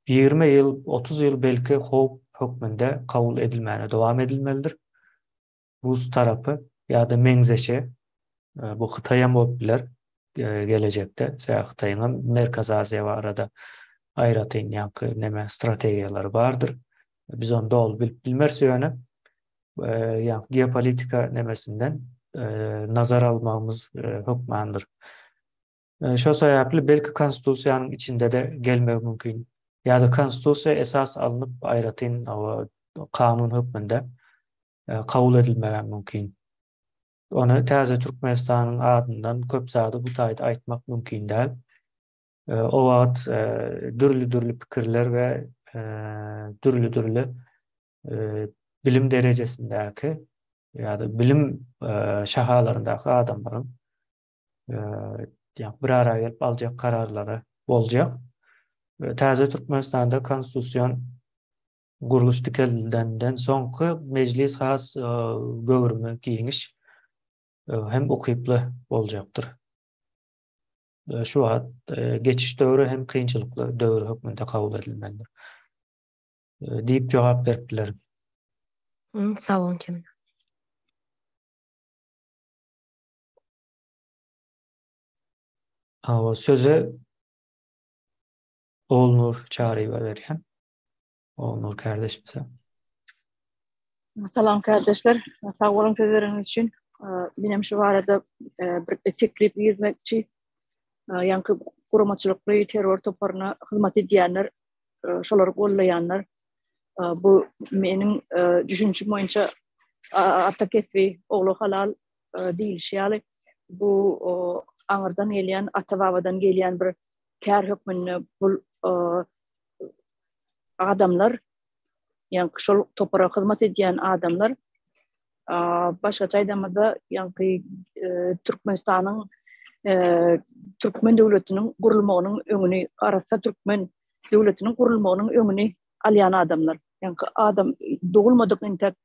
20 ýyl, 30 ýyl belki howp hökmünde kabul edilmäne dowam edilmelidir. Rus tarapy ýa-da meňzeşi, bu Hytaýam bolup biler gelejekde. Sebäbi Hytaýyň hem Merkezi Aziýa barada aýratyn ýaňky neme strategiýalary bardyr. Biz ony doly bilip bilmeris ýöne ýaňky geopolitika nemesinden nazar almagymyz hökmandyr. Şo sebäpli belki konstitusiýanyň içinde-de gelmegi mümkin. Ýa-da konstitusiýa esas alnyp aýratyn kanun hökmünde kabul edilmegem mümkin. Ony täze Türkmenistanyň adyndan köp zady bu taýda aýtmak mümkin däl. O wagt dürli-dürli pikirler we dürli-dürli bilim derejesindäki ýa-da bilim şahalaryndaky adamlaryň. Ýa bir ara gelip aljak kararlary boljak. Täze Türkmenistanda konstitusion gurluş dikeldilenden soňky mejlis has göwrümi giňiş hem ukyply boljakdyr. Şu wagt geçiş döwri hem kynçylykly döwür hökmünde kabul edilmelidir. Diýip jogap berip bilerin. Sag boluň Kemal. Hawa, sözi Ogulnur Çaryýewa berýän. Ogulnur kärdeşimize. Salam kärdeşler, sag boluň söz bereniňiz üçin. Menem şu barada bir teklip girizmekçi. Ýaňky guramaçylykly terror toparyna hyzmat edýänler, şolary gollaýanlar bu meniň düşünişim boýunça ata kesbi, ogla halal diýlişi ýaly bu aňyrdan gelýän, ata-babadan gelýän bir kär hökmünde bu adamlar, ýaňky şol topara hyzmat edýän adamlar başgaça aýdamyzda ýaňky Türkmenistanyň türkmen döwletiniň gurulmagynyň öňüni arassa türkmen döwletiniň gurulmagynyň öňüni alýan adamlar. Ýaňky adam dogulmadyk entek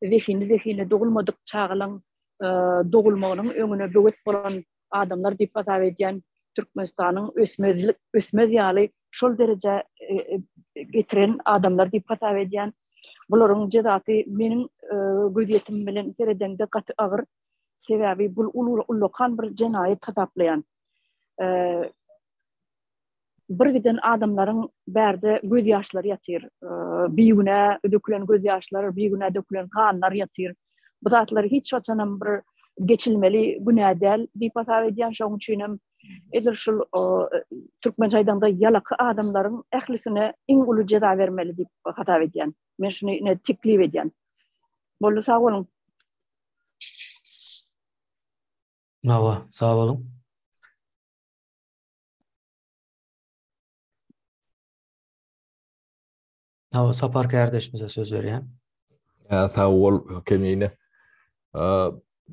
zehinli zehinli dogulmadyk çagalaň dogulmagynyň öňüne böwet bolan adamlar diýip hasap edýän Türkmenistanyň ösmezlik ösmez ýaly şol derejä getiren adamlar diýip hasap edýän. Bularyň jezasy meniň gözýetimim bilen seredeňde gaty agyr. Sebäbi bul ullakan bir jenaýat hasaplaýan. Bir giden adamlaryň bärde göz ýaşlary ýatyr. Bigünä dökülen göz ýaşlar, bigünä dökülen ganlar ýatyr. Bu zatlar hiç haçanam bir geçilmeli günä däl diýip hasap edýän. Şonuň üçin hem edil şul türkmençe aýdaňda ýalaky adamlaryň ählisine iň uly jeza bermeli diýip hasap edýän. Men şuny ine teklip edýän. Boldy sag boluň. Hawa, sag boluň. Hawa, Sapar kärdeşimize söz berýän. Ýa sag bol Kemine.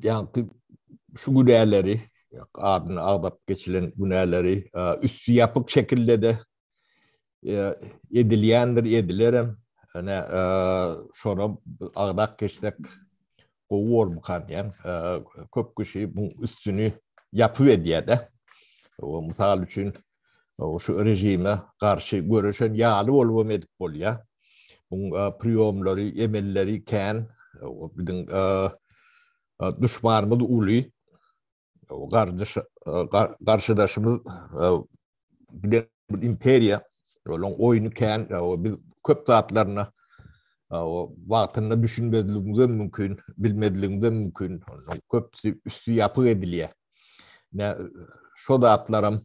Ýaňky şu günäleri, adyny agzap geçilen günäleri üsti ýapyk şekilde-de edilýändir, edilerem. Ine, şonam agzap geçsek gowy bormykan diýýän. Köp kişi bu üstüni ýapyp edýär-de. Mysal üçin, şu režime garşy göreşen ýaly bolubam edip bolýar. Buň priýomlary, emelleri kän. Biziň duşmanymyz uly. Gardyş garşydaşymyz giden bir imperiýa. Olaň oýny kän. Biz köp zatlaryna wagtynda düşünmezligimiz hem mümkin, bilmezligimiz hem mümkin. Onuň köpüsi üsti ýapyk edilýär. Ne şo zatlaram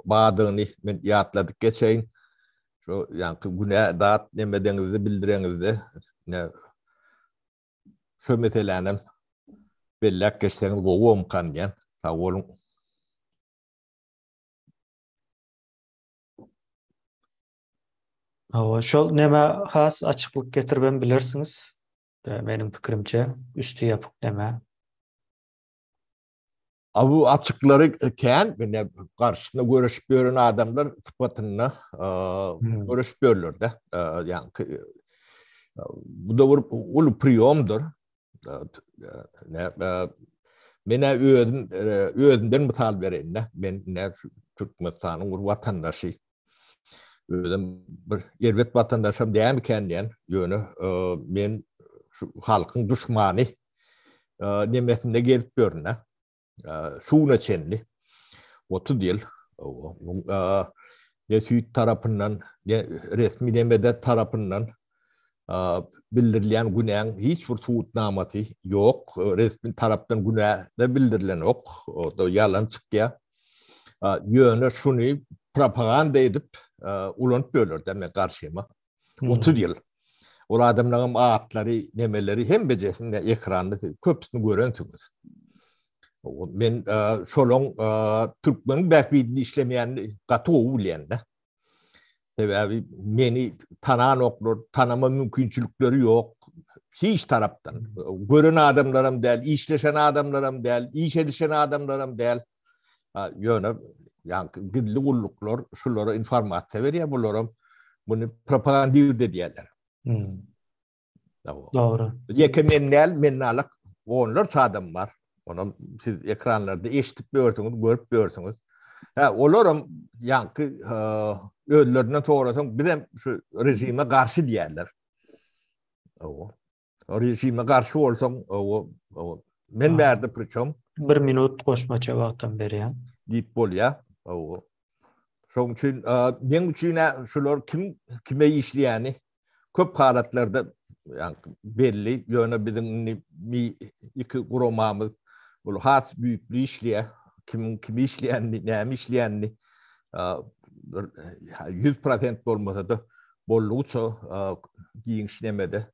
bardygyny men ýatladyp geçeýin. Şo ýaňky günä zat nemedeňizde bildireňizde ne Şu meselänem belläp geçseňiz gowy bomkan diýen. Sag boluň. Hawa, şol nämä has açyklyk getiribem bilersiňiz. Meniň pikirimçe, üsti ýapyk näme. A bu açyklary kän, ine garşysyna göreşip ýören adamlar sypatynda göreşip ýörler-de. Ýaňky bu da bir uly priýomdyr. Men özüm özümden mysal bereýin-de. Men ine Türkmenistanyň bir watandaşy. Özüm bir erbet watandaşam dälmikän diýen, ýöne men şu halkyň duşmany nemesinde gezip ýörün-de. Şu güne çenli 30 ýyl ne süýt tarapyndan, ne resmi nemede tarapyndan bildirilýän günäň hiç bir subutnamasy ýok. Resmi tarapdan günä-de bildirilenok. O-da ýalan çykýar. Ýöne şuny propaganda edip ulanyp ýörler-de men garşyma. 30 ýyl. Ol adamlaryň atlary, nemeleri hemmejesini ekranda siz köpüsini görensiňiz. Men şolaň türkmeniň bähbidini işlemeýänini gaty gowy bilýän-de. Sebäbi meni tananoklar, tanama mümkinçilikleri ýok. Hiç tarapdan. Gören adamlaram däl, işleşen adamlaram däl, iş edişen adamlaram däl. Ýöne ýaňky gizli gulluklar şulara informasiýa berýär, bularam muny propagandird edýärler. Hmm. Dogry. Ýeke men däl, men nalak onlarça adam bar. Onam siz ekranlarda eşidip ýörsüňiz, görüp ýörsüňiz. Hä, olaram ýaňky özlerinden sorasaň, bizem şu režime garşy diýýärler. Owo. Režime garşy bolsaň, owo, owo. Men bärde priçom. Bir minut goşmaça wagtam berýän. Diýip bolýar. Owo. Şoň üçin, meň üçin şular kim kime işleýäni köp halatlarda belli, ýöne biziň indi mi iki guramamyz bul has düýpli işleýär. Kimiň kimi işleýänini, näme işleýänini bir 100% bolmasa-da boldugyça giňiş nemede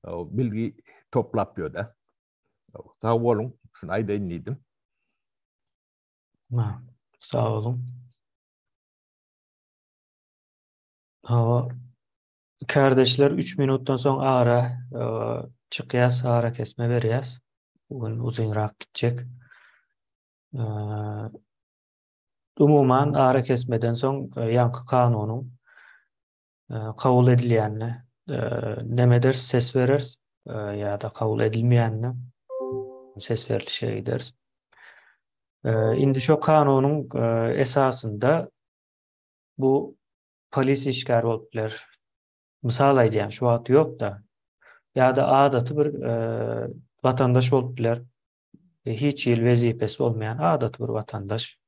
bilgi toplap ýörde. Sag boluň, şuny aýdaýyn diýdim. Sag boluň. Hawa. Kärdeşler 3 minutdan soň ara çykýas, ara kesme berýäs. Bu gün uzynrak gitjek. Umuman ara kesmeden soň ýaňky kanunyň kabul edilýänine neme ederis, ses bereris ýa-da kabul edilmeýänine ses berlişige gideris. Indi şo kanunyň esasynda bu polis işgäri bolup biler. Mysal aýdýan, şu wagt ýok-da. Ýa-da adaty bir watandaş bolup biler. Hiç hili wezipesi bolmaýan adaty bir watandaş.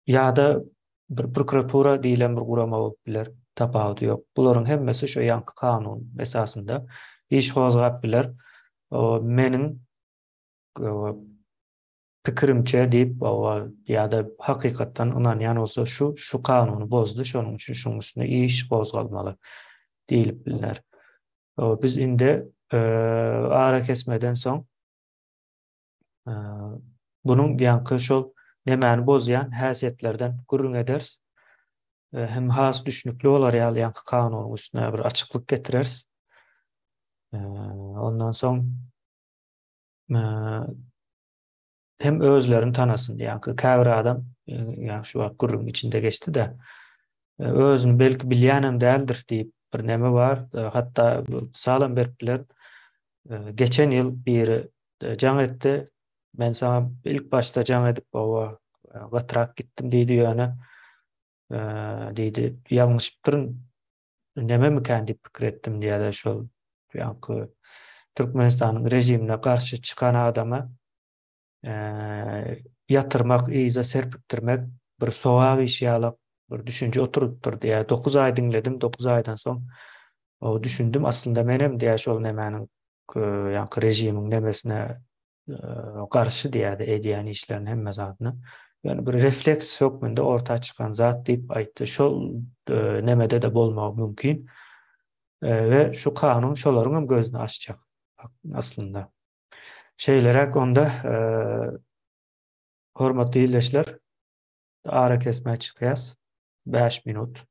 Ýa-da bir prokuratura diýlen bir gurama bolup biler. Tapawudy ýok. Bularyň hemmesi şu ýaňky kanun esasynda iş gozgap biler. Meniň pikirimçe diýip ýa-da hakykatdan ynanýan bolsa şu şu kanuny bozdy şonuň üçin şunuň üstünde iş gozgalmaly diýlip bilner. Biz indi arakesmeden soň bunuň ýaňky şol nemäni bozýan häsiýetlerden gürrüň ederis. Hem has düşnükli bolar ýaly ýaňky kanunyň üstüne bir açyklyk getireris. Ondan soň hem özlerini tanasyn. Ýaňky käbir adam, ýa şu wagt gürrüň içinde geçdi-de, özüni belki bilýänem däldir diýip bir neme bar. Hatda mysalam berip bilerin. Geçen ýyl biri jaň etdi. Men saňa ilk başda jaň edip, owa, gatyrak gitdim diýdi, ýöne diýdi, ýalňyşypdyryn. Nememikän diýip pikir etdim diýýär-de şol ýaňky Türkmenistanyň režimine garşy çykan adama ýatyrmak, yza serpikdirmek bir sogap işi ýalak bir düşünje oturypdyr diýýär. 9 aý diňledim, 9 aýdan soň düşündim aslynda menem diýýär şol nemäniň ýaňky režimiň nemesine garşy diýýärdi edýän işleriniň hemme zadyna. Ýöne bir refleks hökmünde orta çykan zat diýip aýtdy. Şol nemede-de bolmagy mümkin. We şu kanun şolaryň hem gözüni açjak aslynda. Şeýleräk onda hormatly ildeşler arakesmä çykýas. 5 minut.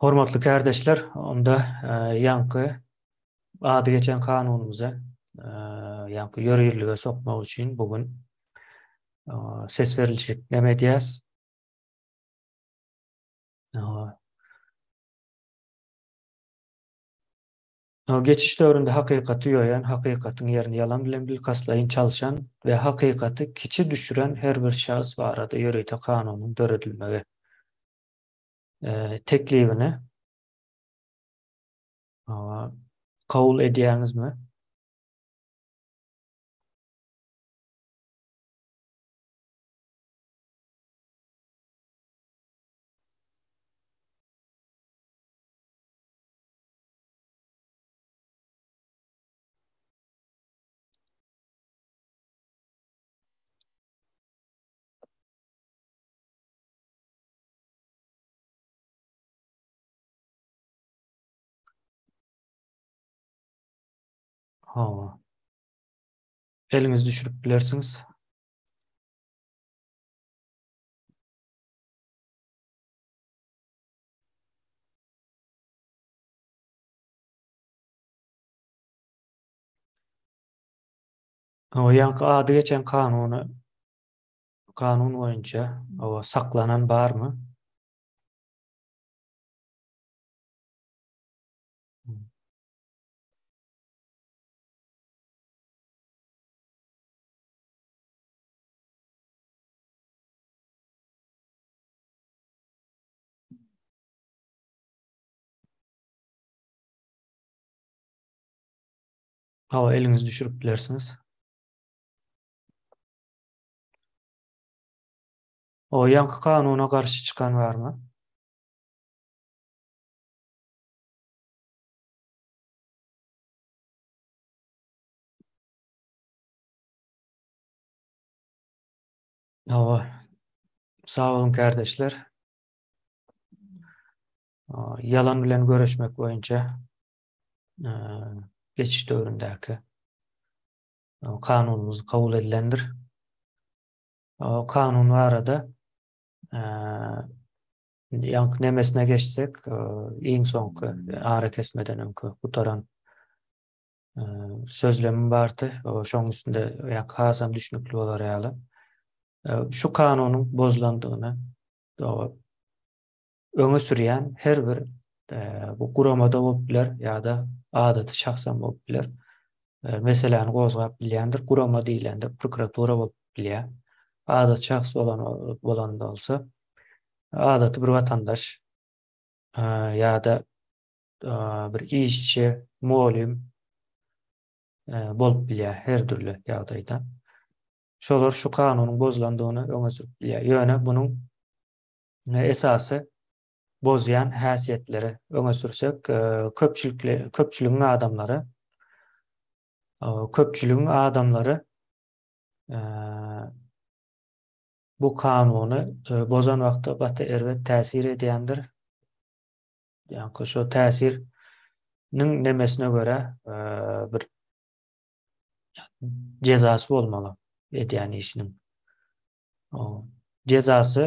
Hormatly kärdeşler, onda ýaňky ady geçen kanunymyzy ýaňky ýörgünlige sokmak üçin bu gün ses berilişlik näme edýäs? Geçiş döwründe hakykaty ýoýan, hakykatyň ýerini ýalan bilen bilkastlaýyn çalşan we hakykaty kiçi düşüren her bir şahs barada ýörite kanunyň döredilmegi teklibini kabul edýäňizmi? Hawa. Eliňizi düşürip bilersiňiz. Hawa, ýaňky ady geçen kanuny kanun boýunça hawa saklanan barmy? Hawa, eliňizi düşürip bilersiňiz. O ýaňky kanuna garşy çykan barmy? Hawa. Sag boluň kärdeşler. Ýalan bilen göreşmek boýunça geçiş döwründäki kanunymyz kabul edilendir. O kanun barada ýaňky nemesine geçsek, iň soňky arakesmeden öňki gutaran sözlemim bardy. Şoň üstünde ýaňky hasam düşnükli bolar ýaly. Şu kanunyň bozulandygyny öňe sürýän her bir bu guramada bolup biler ýa-da adaty şahsam bolup biler. Meseläni gozgap bilýändir. Gurama diýlende prokuratura bolup bilýär. Adaty şahs bolan bolanda bolsa adaty bir watandaş ýa-da bir işçi, mugallym bolup bilýär her dürli ýagdaýda. Şolar şu kanunyň bozulandygyny öňe sürüp bilýär. Ýöne munuň esasy bozýan häsiýetleri öňe sürsek, köpçülikli köpçüligiň adamlary köpçüligiň adamlary bu kanuny bozan wagtda gaty erbet täsir edýändir. Ýa-da şo täsiriniň nemesine görä bir jezasy bolmaly edýän işiniň. Jezasy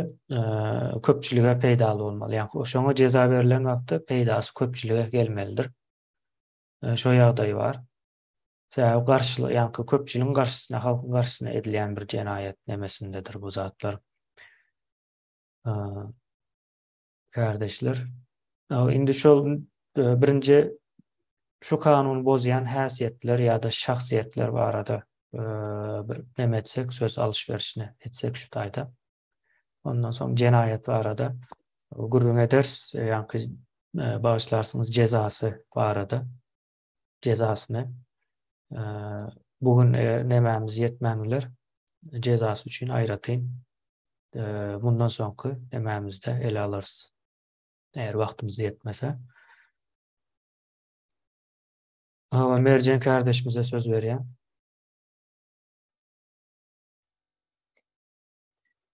köpçülige peýdaly bolmaly. Ýagny şoňa jeza berlen wagtda peýdasy köpçülige gelmelidir. Şo ýagdaý bar. Sebäbi garşylyk, ýagny köpçüligiň garşysyna, halkyň garşysyna edilýän bir jenaýat nemesindedir bu zatlar. Kärdeşler. Indi şol birinji şu kanuny bozýan häsiýetler ýa-da şahsyýetler barada bir neme etsek, söz alyş-berişini etsek şu taýda. Ondan soň jenaýat barada gürrüň ederis, ýaňky bagyşlarsyňyz jezasy barada, jezasyny. Bu gün eger nemämiz ýetmän biler, jezasy üçin aýratyn mundan soňky nemämizde ele alarys. Eger wagtymyz ýetmese. Hawa, Merjen kardeşimize söz berýän.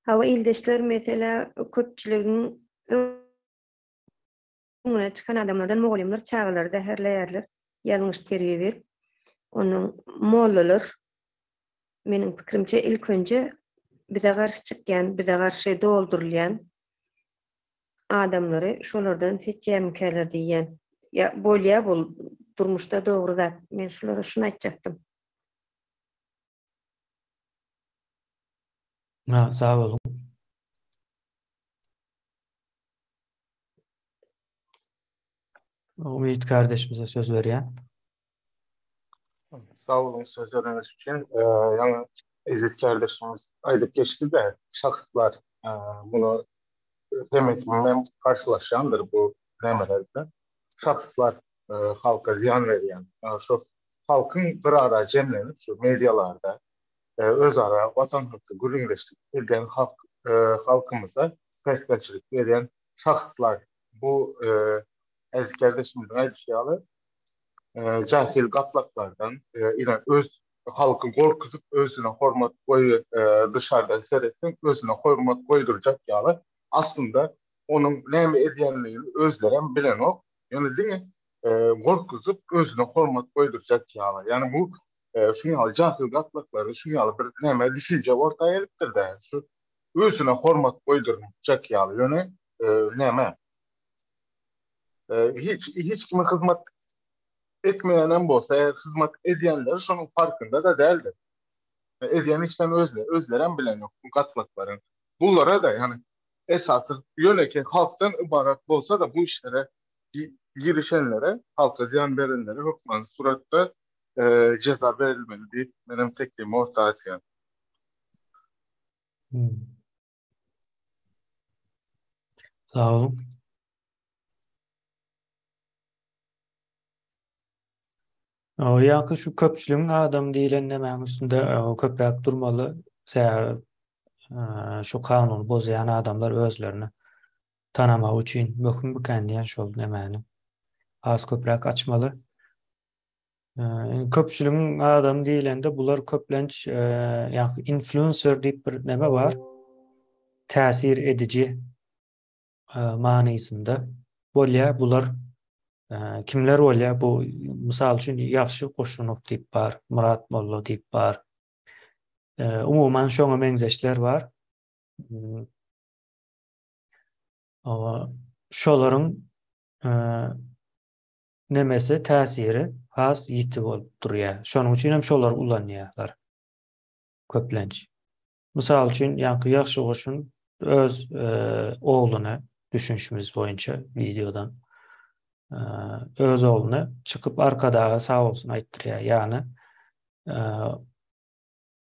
Hawa, ildeşler, meselä köpçüligiň öňüne çykan adamlardan mugallymlar çagalary zäherleýärler, ýalňyş terbiýe berip. Onuň mollalar meniň pikirimçe ilk önje bize garşy çykýan, bize garşy doldurylýan. adamlary şolardan seçýärmikäler diýýän. Ýa bolýa bul durmuşda dogry zat. Men şulara şuny aýtjakdym. Ha, sag boluň. Umyt kardeşimize söz berýän. Sag boluň söz bereniňiz üçin. Ýaňy eziz kärdeşimiz aýdyp geçdi-de, şahslar buna hemme kimem garşylaşýandyr bu nämeler bilen. Şahslar halka zyýan berýän, şu halkyň bir ara jemlenip şu medialarda özara watan hakda gürrüňdeşlik edýän halk halkymyza päsgelçilik berýän şahslar bu eziz kärdeşimiziň aýdyşy ýaly jahil gatlaklardan ine öz halky gorkuzyp özüne hormat goý dışardan seretseň özüne hormat goýdurjak ýaly aslynda onuň näme edýänligini özlerem bilenok ýöne diňe gorkuzyp özüne hormat goýdurjak ýaly ýani bu şuň ýaly jahil gatlaklarda şuň ýaly bir näme düşünje orta gelipdir-de şu özüne hormat goýdurjak ýaly ýöne näme Hiç hiç kime hyzmat etmeýänem bolsa, eger hyzmat edýänleri şonuň farkynda-da däldir. Edýän işlerini özleri, özlerem bilenok bu gatlaklaryň. Bulara-da, ýagny esasy ýönekeý halkdan ybarat bolsa-da bu işlere girişenlere, halka zyýan berenlere hökmany suratda jeza berilmeli diýip, menem teklibimi orta atýan. Sag boluň. Ýaňky şu köpçüligiň adam diýlen nemäň üstünde köpräk durmaly. Sebäbi şu kanuny bozýan adamlar özlerini tanamagy üçin möhüm bikän diýen şol nemäni has köpräk açmaly. Köpçüligiň adamy diýlende bular köplenç ýa influencer diýip bir neme bar. Täsir ediji manysynda bolýar. Bular kimler bolýar? Bu mysal üçin Ýagşy Goşunow diýip bar, Myrat Molla diýip bar. Umuman şoňa meňzeşler bar. Şolaryň nemesi, täsiri has ýiti bolup durýar. Şonuň üçin hem şolary ulanýarlar köplenç. Mysal üçin, ýaňky ýagşy goşun öz ogluny düşünişimiz boýunça wideodan öz ogluny çykyp Arkadaga sag bolsun aýtdyrýar. Ýagny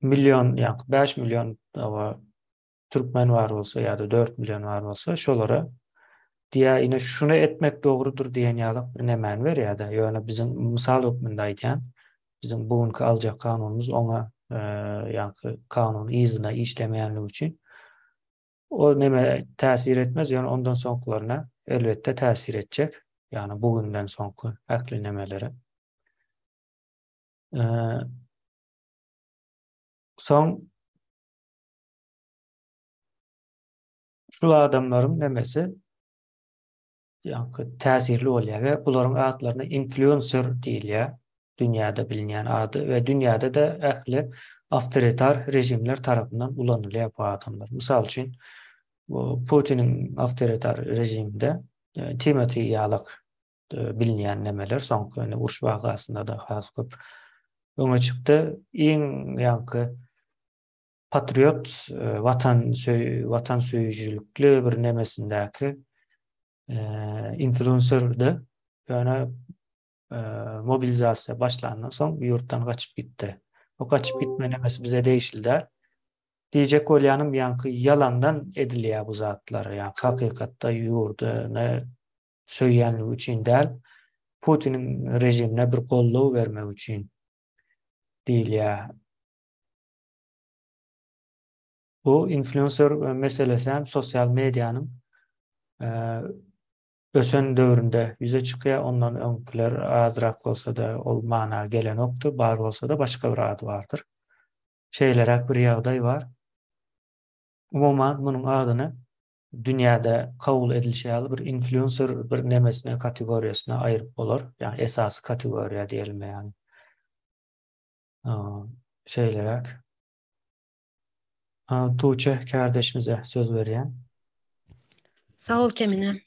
million, ýaňky 5 million türkmen bar bolsa ýa-da 4 million bar bolsa, şolara diýýär, ine şuny etmek dogrudyr diýen ýaly bir nemäni berýär-de. Ýöne biziň mysal hökmünde aýdýan, biziň bu günki aljak kanunymyz oňa ýaňky kanun yzyna işlemeýänligi üçin o neme täsir etmez, ýöne ondan soňkularyna elbetde täsir etjek. Ýagny bu günden soňky ähli nemelere. Soň Şul adamlaryň nemesi ýaňky täsirli bolýar we bularyň atlaryna influencer diýilýär. Dünýäde bilinýän ady we dünýäde-de ähli awtoritar režimler tarapyndan ulanylýar bu adamlar. Mysal üçin, bu Putiniň awtoritar režiminde e, Timothy ýalak e, bilinýän nemeler soňky indi uruş wakasynda-da has köp öňe çykdy. Iň ýaňky patriot watan watan söýüjilikli bir nemesindäki influenserdi. Ýöne mobilizasiýa başlandan soň ýurtdan gaçyp gitdi. O gaçyp gitme nemesi bize degişli däl. Diýjek bolýanym ýaňky ýalandan edilýär bu zatlar. Ýa hakykatda ýurduny söýýänligi üçin däl, Putiniň režimine bir goldaw bermek üçin diýilýär. Bu influencer meselesi hem sosial medianyň ösen döwründe ýüze çykýar. Ondan öňküler azrak bolsa-da ol mana gelenokdy. Bar bolsa-da başga bir ady bardyr. Şeýleräk bir ýagdaý bar. Umuman munuň adyny dünýäde kabul edilişi ýaly bir influencer bir nemesine kategoriýasyna aýryp bolar. Ýagny esasy kategoriýa diýelim ýagny. Şeýleräk. Tuğçe kardeşimize söz berýän. Sag bol Kemine.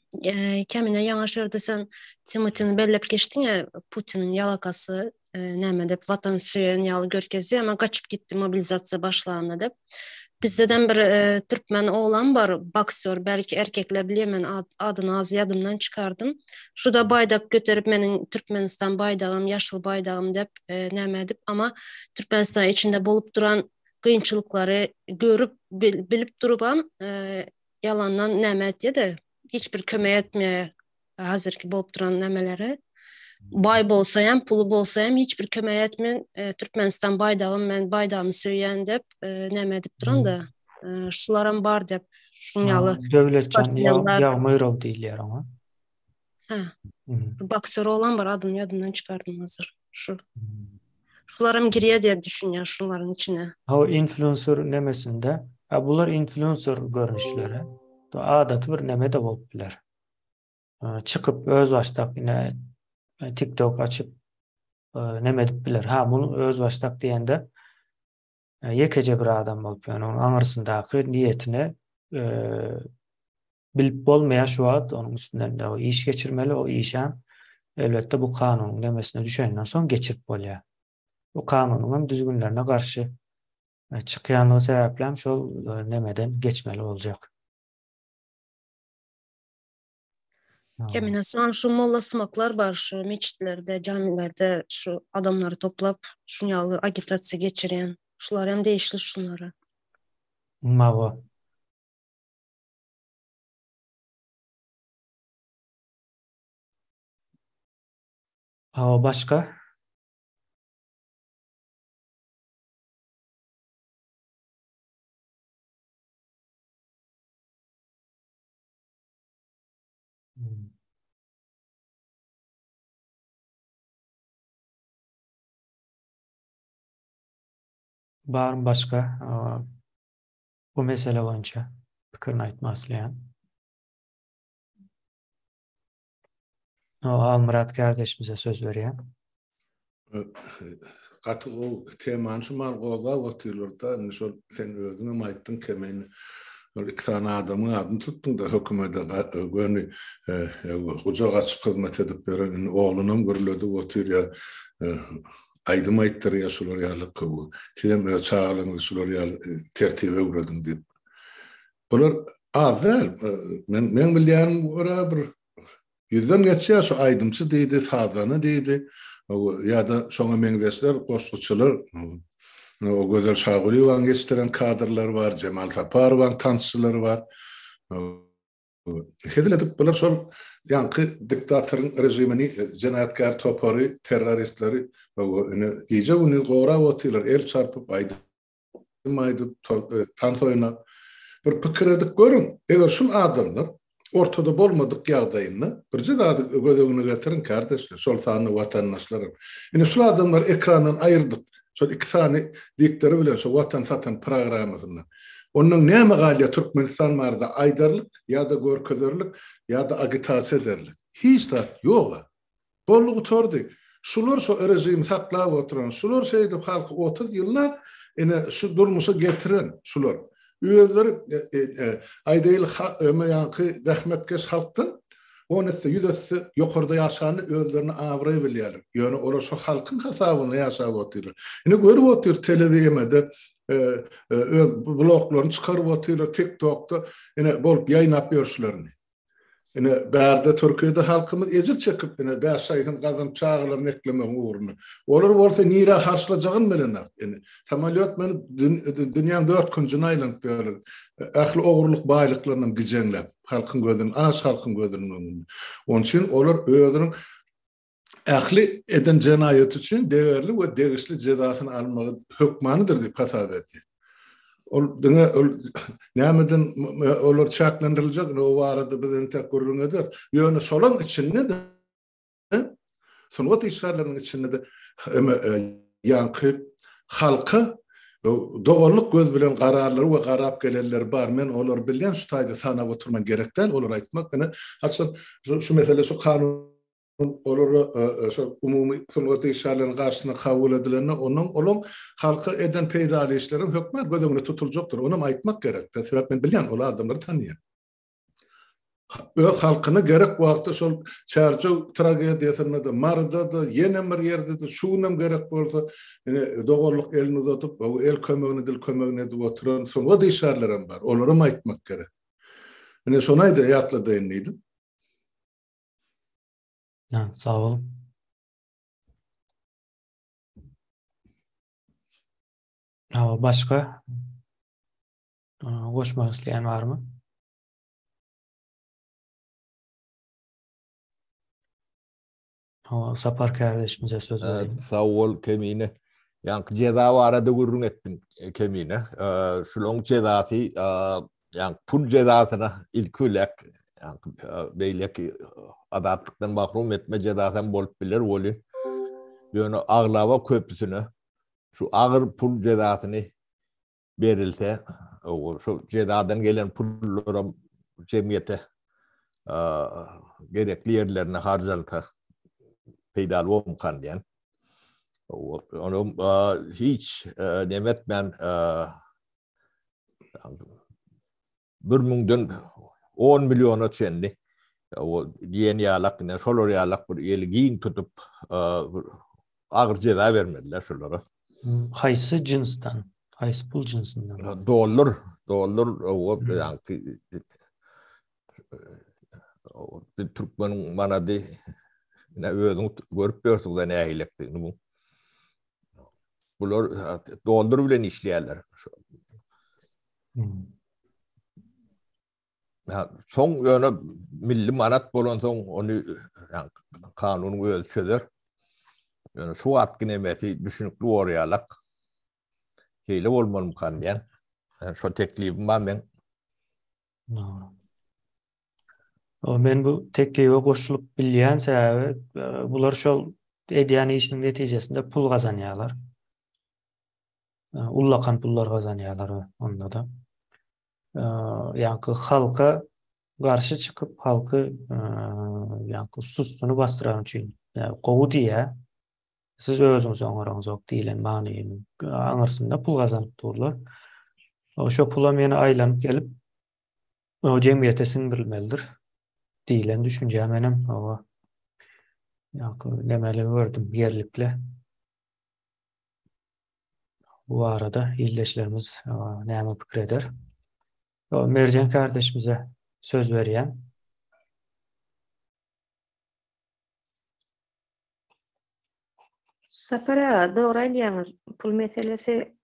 Kemine ýaňa şu ýerde sen Timotini belläp geçdiň-ä, Putiniň ýalakasy näme dep watan söýen ýaly görkezdi, emma gaçyp gitdi mobilizasiýa başlanda dep. Bizdedem bir türkmen oglan bar, boksýor, belki erkekler bilýär, men adyny az ýadymdan çykardym. Şu-da baýdak göterip meniň Türkmenistan baýdagym, ýaşyl baýdagym dep näme edip, amma Türkmenistan içinde bolup duran kynçylyklary görüp bilip durubam ýalandan näme etýär-de, hiç bir kömek etmeýär hazirki bolup duran nämelere. Baý bolsa hem, puly bolsa hem hiç bir kömek etmeýän e, Türkmenistan baýdagym, men baýdagymy söýýän diýip, e, näme edip duran da, e, şularam bar diýip, şuň ýaly. Döwletjan Ýagmyrow diýilýär oňa. Hä. Boksör oglan bar, adyny ýadymdan çykardym hazir. Şu. Şularam girýär diýip düşünýän şularyň içine. Ha influencer nemesinde, ha bular influencer görnüşleri. Adaty bir neme de bolup biler. Çykyp özbaşdak ine TikTok açyp neme edip biler. Ha muny özbaşdak diýende ýekeje bir adam bolup, ýagny onuň aňyrsyndaky niýetini bilip bolmaýar şu wagt onuň üstünden de iş geçirmeli o işem elbetde bu kanunyň nemesine düşenden soň geçirip bolýar. Bu kanunyň hem düzgünlerine garşy çykýanlygy sebäpli hem şol nemeden geçmeli boljak. Kemine soň şu molla sumaklar bar şu meçitlerde, camilerde şu adamlary toplap şuň ýaly agitasiýa geçirýän. Şular hem degişli şunlara. Mawa. Hawa başga? Barmy başga? Bu mesele boýunça pikirini aýtmak isleýän. Almyrat kardeşimize söz berýän. Gaty gowy temany şu mal gozgap otyrlar-da, indi şol sen özüňem aýtdyň Kemen, şol iki sany adamyň adyny tutduň-da hökümede göni gujak açyp hyzmat edip ýören, indi oglunam gürledip otyr ýa aýdym aýtdyrýar şular ýaly sizem öz çagalaryňyzy şular ýaly tertibe öwrediň diýip. Bular az däl. Men meň bilýänim görä bir ýüzden geçýär şu aýdymçy diýdi, sazanda diýdi, ýa-da şoňa meňzeşler, goşguçylar. O Gözel Şagulyýewanyň ýetişdiren kadrlary bar, Jemal Saparowaň tansçylary bar. Hezil edip bular şol ýaňky diktatoryň režimini, jenaýatkär topary, terroristleri ine gije-gündiz gorap otyrlar, el çarpyp, aýdym aýdyp, tans oýnap. Bir pikir edip görüň, eger şul adamlar ortada bolmadyk ýagdaýynda, birje zady göz öňüne getiriň, kärdeşler, şol sanda watandaşlaram. Ine şul adamlary ekrandan aýyrdyk, şol iki sany diktory bilen şo Watan satan programmasyndan. Ondan näme galýar Türkmenistan barada aýdarlyk ýa-da görkezerlik ýa-da agitasiýa ederlik? Hiç zat ýog-a. Boldy gutardy. Şular şo režimi saklap oturan, şular şeýdip halky 30 ýyllap ine şu durmuşa getiren şular. Özleri aýdaýyl öme ýaňky zähmetkeş halkdan on esse, ýüz esse ýokarda ýaşany özlerine abraý bilýärler. Ýöne olar şo halkyň hasabyna ýaşap otyrlar. Ine görüp otyr telewiýemede öz bloklaryny çykaryp otyrlar TikTokda ine bolup ýaýnap ýörüşlerini. Ine bärde Türkiýede halkymyz ejir çekip ine bäş şaýsyny gazanyp çagalaryny eklemegiň ugrunda. Olar bolsa nirä harçlajagyn bilenok. Ine samolýot münüp dünýäň dört künjüne aýlanyp ýörler. Ähli ogurlyk baýlyklarynam gijeňläp halkyň gözüniň aç halkyň gözüniň öňünde. Onuň üçin olar özüniň ähli eden jenaýaty üçin degerli we degişli jezasyny almagy hökmanydyr diýip hasap edýär. Ol diňe ol nämeden olar çäklendiriljek, o barada biz entek gürrüň ederis. Ýöne şolaň içinde-de sungat işgärleriniň içinde-de ýaňky halka doganlyk göz bilen gararlary we garap gelenleri bar. Men olary bilýän, şu taýda sanap oturman gerek däl olary aýtmak. Ine, haçan şu mesele şu kanun olara şol umumy sungat işgärleriniň garşysyna kabul edilende onuň olaň halka eden peýdaly işleri hökman göz öňünde tutuljakdyr. Onam aýtmak gerekdir. Sebäp men bilýän, ol adamlary tanýan. Öz halkyna gerek wagty şol Çärjew tragediýasynda-da, Maryda-da, ýene bir ýerde-de, şu günem gerek bolsa, ine, doganlyk elini uzadyp, el kömegini, dil kömegini edip oturan sungat işgärlerem bar. Olaram aýtmak gerek. Ine, şony aýda, ýatladaýyn diýdim. Ha, sag boluň. Hawa, başga goşmak isleýän barmy? Hawa, Sapar kärdeşimize söz berýän. Sag bol, Kemine. Ýaňky jeza barada gürrüň etdiň, Kemine. Şulaň jezasy, ýaňky pul jezasyna ilki bilen, ýaňky beýleki azatlykdan mahrum etme jezasy hem bolup biler welin, ýöne aglaba köpüsine şu agyr pul jezasyny berilse, şu jezadan gelen pullaram jemgyýete gerekli ýerlerine harjalsa peýdaly bolmykan diýen. Ony hiç neme etmän bir müňden on milliona çenli diýen ýalak ine şolar ýalak bir eli giň tutup agyr jeza bermeliler şolara. Haýsy jynsdan? Haýsy pul jynsyndan? Dollar, dollar o ýaňky türkmeniň manady ine özüň görüp ýörsüň-de nähilekdigini bu. Bular dollar bilen işleýärler. Soň ýöne milli manat bolansoň ony kanunyň özi çözer. Ýöne şu wagtky nemesi düşünikli bolýarlak. Şeýle bolmalymykan diýen. Şo teklibim bar meň. Men bu teklibe goşulyp bilýän sebäbi e, bular şol edýän işiniň netijesinde pul gazanýarlar. Ullakan pullar gazanýarlar onda-da. Ýaňky halka garşy çykyp, halky ýaňky sustuny basdyran üçin gowy diýýär. Siz özüňiz oňaraňzok diýlen manynyň aňyrsynda pul gazanyp durlar. Şo pulam ýene aýlanyp gelip o jemgyýete siňdirilmelidir diýlen düşünjä menem hawa ýaňky nemeli gördüm ýerlikli. Bu barada ildeşlerimiz näme pikir eder? Merjen kardeşimize söz berýän. Sapar aga, dogry aýdýaňyz. Pul meselesi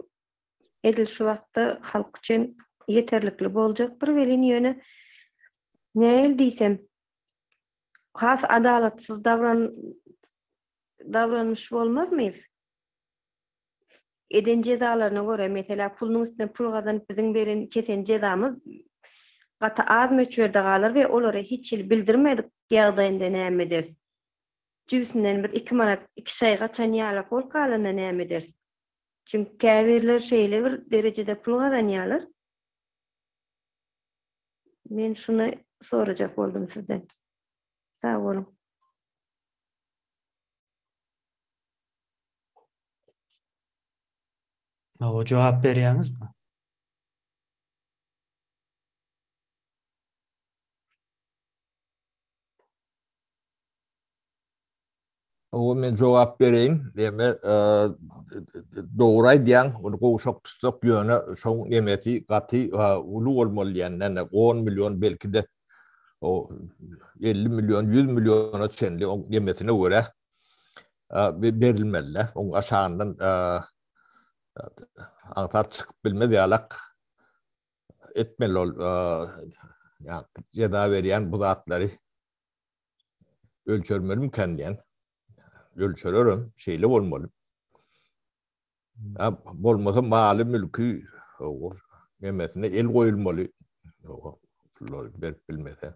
edil şu wagtda halk üçin ýeterlikli boljakdyr welin ýöne nähili diýsem has adalatsyz davran davranyş bolmazmyz? Eden jezalaryna görä, meselä pulunyň üstüne pul gazanyp biziň beren kesen jezamyz gaty az möçberde galar we olara hiç hili bildirmedik ýagdaýynda näme ederis? Jübüsinden bir iki manat, iki şaý gaçan ýalak bolup galanda näme ederis? Çünki käbirler şeýle bir derejede pul gazanýarlar. Men şuny sorajak boldum sizden. Sag boluň. Hawa, jogap berýäňizmi? Hawa, men jogap bereýin. Deme, dogry aýdýaň, ony gowşak tutsak, ýöne şoň nemesi gaty uly bolmaly diýen, näme, on million belki-de o 50 million, 100 milliona çenli oň nemesine görä berilmeli. Oň aşagyndan aňsat çykyp bilmez ýalak etmeli ol jeza berýän bu zatlary ölçermelimikän diýen. Ölçererem, şeýle bolmaly. Bolmasa maly mülki nemesine el goýulmaly. Pullary berip bilmese.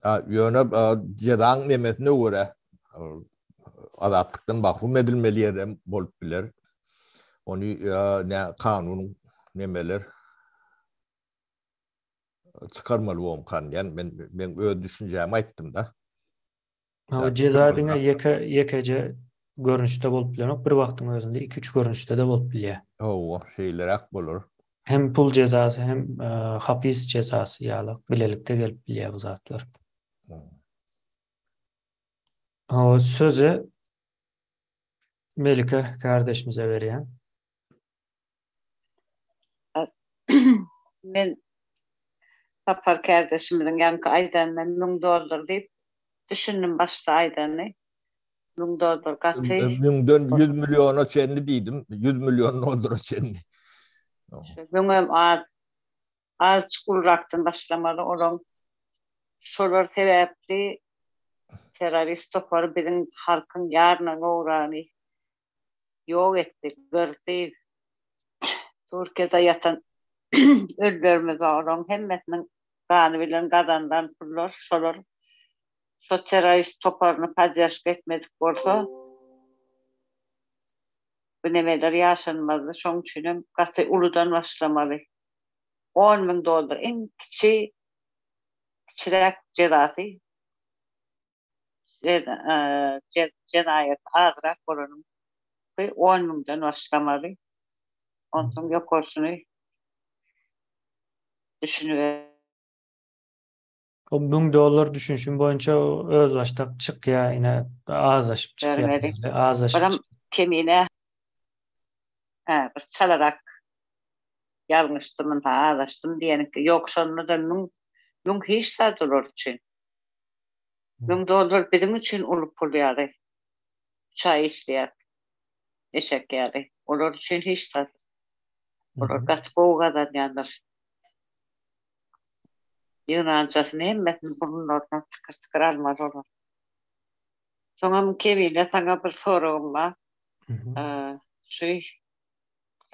Ýöne jezaň nemesine görä azatlykdan mahrum edilmeli ýerem bolup biler. Ony nä kanunyň nemeler çykarmaly bolmkan diýen men men öz düşünjämi aýtdym-da. Hawa, jeza diňe ýeke ýekeje görnüşde bolup bilenok, bir wagtyň özünde iki-üç görnüşde-de bolup bilýär. Hawa, şeýleräk bolar. Hem pul jezasy hem hapis jezasy ýaly bilelikde gelip bilýär bu zatlar. Hawa, sözi Melike kardeşimize berýän. Men Sapar kärdeşimiziň ýaňky aýdanyna 1000 dollar diýip düşündim başda aýdany. 1000 dollar gaty. Müňden 100 milliona çenli diýdim. 100 million dollara çenli. Müňem az. Azjyk ulurakdan başlamaly olaň. Şolar sebäpli terrorist topary biziň halkyň ýaryna gowragyny ýok etdi, gyrdy. Türkiýede ýatan ölülerimiz bar, olaryň hemmesiniň gany bilen gazanylan pullar şolar şo terrorist toparyny podderşka etmedik bolsa bu nemeler ýaşanmazdy. Şoň üçinem gaty uludan başlamaly. 10 müň dollar iň kiçi kiçiräk jezasy jenaýaty azrak bolanyň on müňden başlamaly. Onsoň ýokarsyny düşüniber. O 1000 dollar düşünşim boýunça özbaşdak çykýar, ine azlaşyp çykýar. Azlaşyp. Biram kemine hä bir çalarak ýalňyşdym, ynha azaşdym diýeniňki. Ýok, şonda-da müň müň hiç zat olar üçin. 1000 dollar biziň üçin uly pul ýaly. Üç aý işleýär. Eşek ýaly. Olar üçin hiç zat. Olar gaty gowy gazanýandyr. Ýygnanjasyny hemmesini burunlaryndan tykyr-tykyr almaly olar. Soňam Kemine saňa bir soragym bar. Şu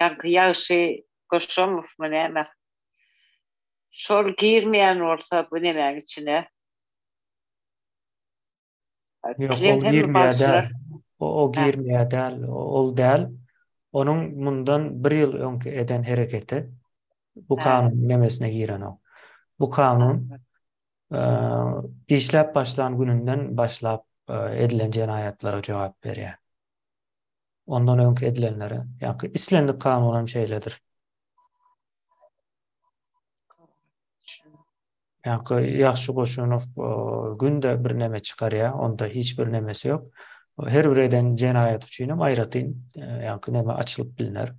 ýaňky Ýagşy Goşamowmy näme? Şol girmeýän bolsa bu nemäň içine? Ýok, ol girmeýär däl. O girmeýär däl, ol däl. Onuň mundan bir ýyl öňki eden hereketi bu kanun nemesine girenok. Bu kanun işläp başlan gününden başlap edilen jenaýatlara jogap berýär. Ondan öňki edilenlere, ýa-ki islendik kanun hem şeýledir. Ýaňky Ýagşy Goşunow günde bir neme çykarýar, onda hiç bir nemesi ýok. Her bir eden jenaýaty üçin hem aýratyn ýaňky neme açylyp bilner.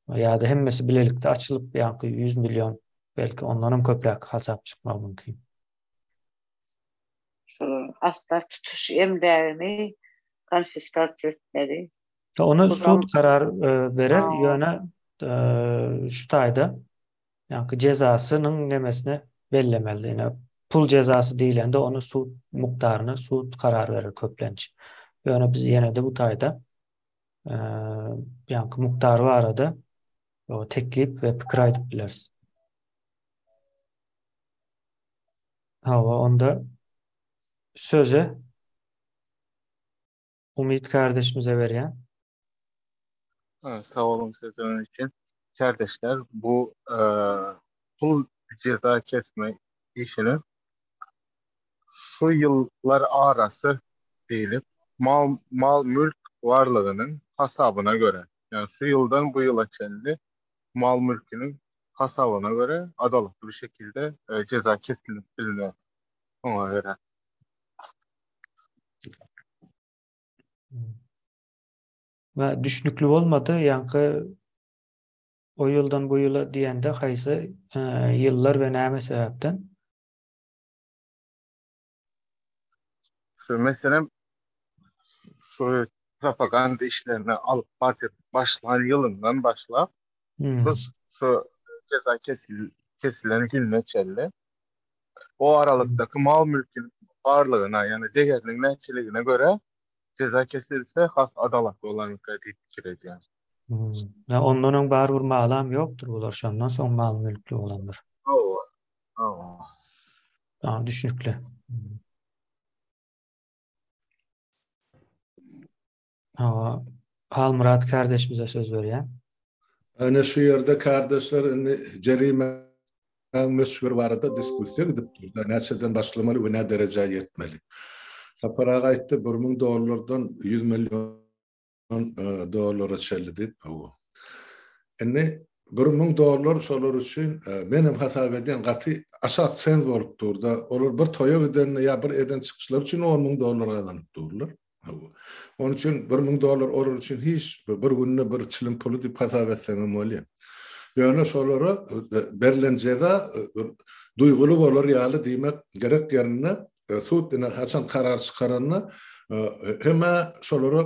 Ýa-da hemmesi bilelikde açylyp, ýaňky 100 million, belki ondan hem köpräk hasap çykmagy mümkin. Şolaryň asla tutuş emlägini konfiskasiýa etmeli. Ony sud karar berer, ýöne şu taýda ýaňky jezasynyň nemesini bellemeli. Ine, pul jezasy diýlende ony sud mukdaryny sud karar berer köplenç. Ýöne biz ýene-de bu taýda ýaňky mukdary barada teklip we pikir aýdyp bileris. Hawa, onda sözi Umyt kardeşimize berýän. Sag boluň sözüňiz üçin. Kärdeşler bu pul jeza kesme işini şu ýyllar arasy diýlip mal mal mülk barlygynyň hasabyna görä, ýagny şu ýyldan bu ýyla çenli mal mülküniň hasabyna görä adalatly bir şekilde jeza kesilip bilner. Oňa görä. We düşnükli bolmady, ýaňky o ýyldan bu ýyla diýende haýsy ýyllar we näme sebäpden? Şu meselem şu propaganda işlerini alyp baryp başlan ýylyndan başlap şu şu jeza kesil kesilen gününe çenli o aralykdaky mal-mülküň barlygyna, ýagny degeriniň näçeligine görä jeza kesilse has adalatly bolarmyka diýip pikir edýän. Ýa ondan öň barybir malam ýokdur bular, şondan soň mal-mülkli bolandyr. Hawa, hawa. Tamam, düşnükli. Hawa, Halmyrat kardeşimize söz berýän. Ine şu ýerde kardeşler indi jerime möçberi barada diskussiýa gidip dur. Näçeden başlamaly we nä derejä ýetmeli? Sapar aga aýtdy, 1000 dollardan 100 million dollara çenli diýip. Hawa. Indi 1000 dollar şolar üçin menem hasap edýän gaty aşak sens bolup dur-da. Olar bir toýa gidende ýa bir eden çykyşlary üçin 10 000 dollar gazanyp durlar. Onuň üçin 1000 dollar olar üçin hiç bir günde bir çilim puly diýip hasap etseňem bolýar. Ýöne şolara berlen jeza duýguly bolar ýaly diýmek gerek ýerinde sud ine haçan karar çykaranda hem-ä şolara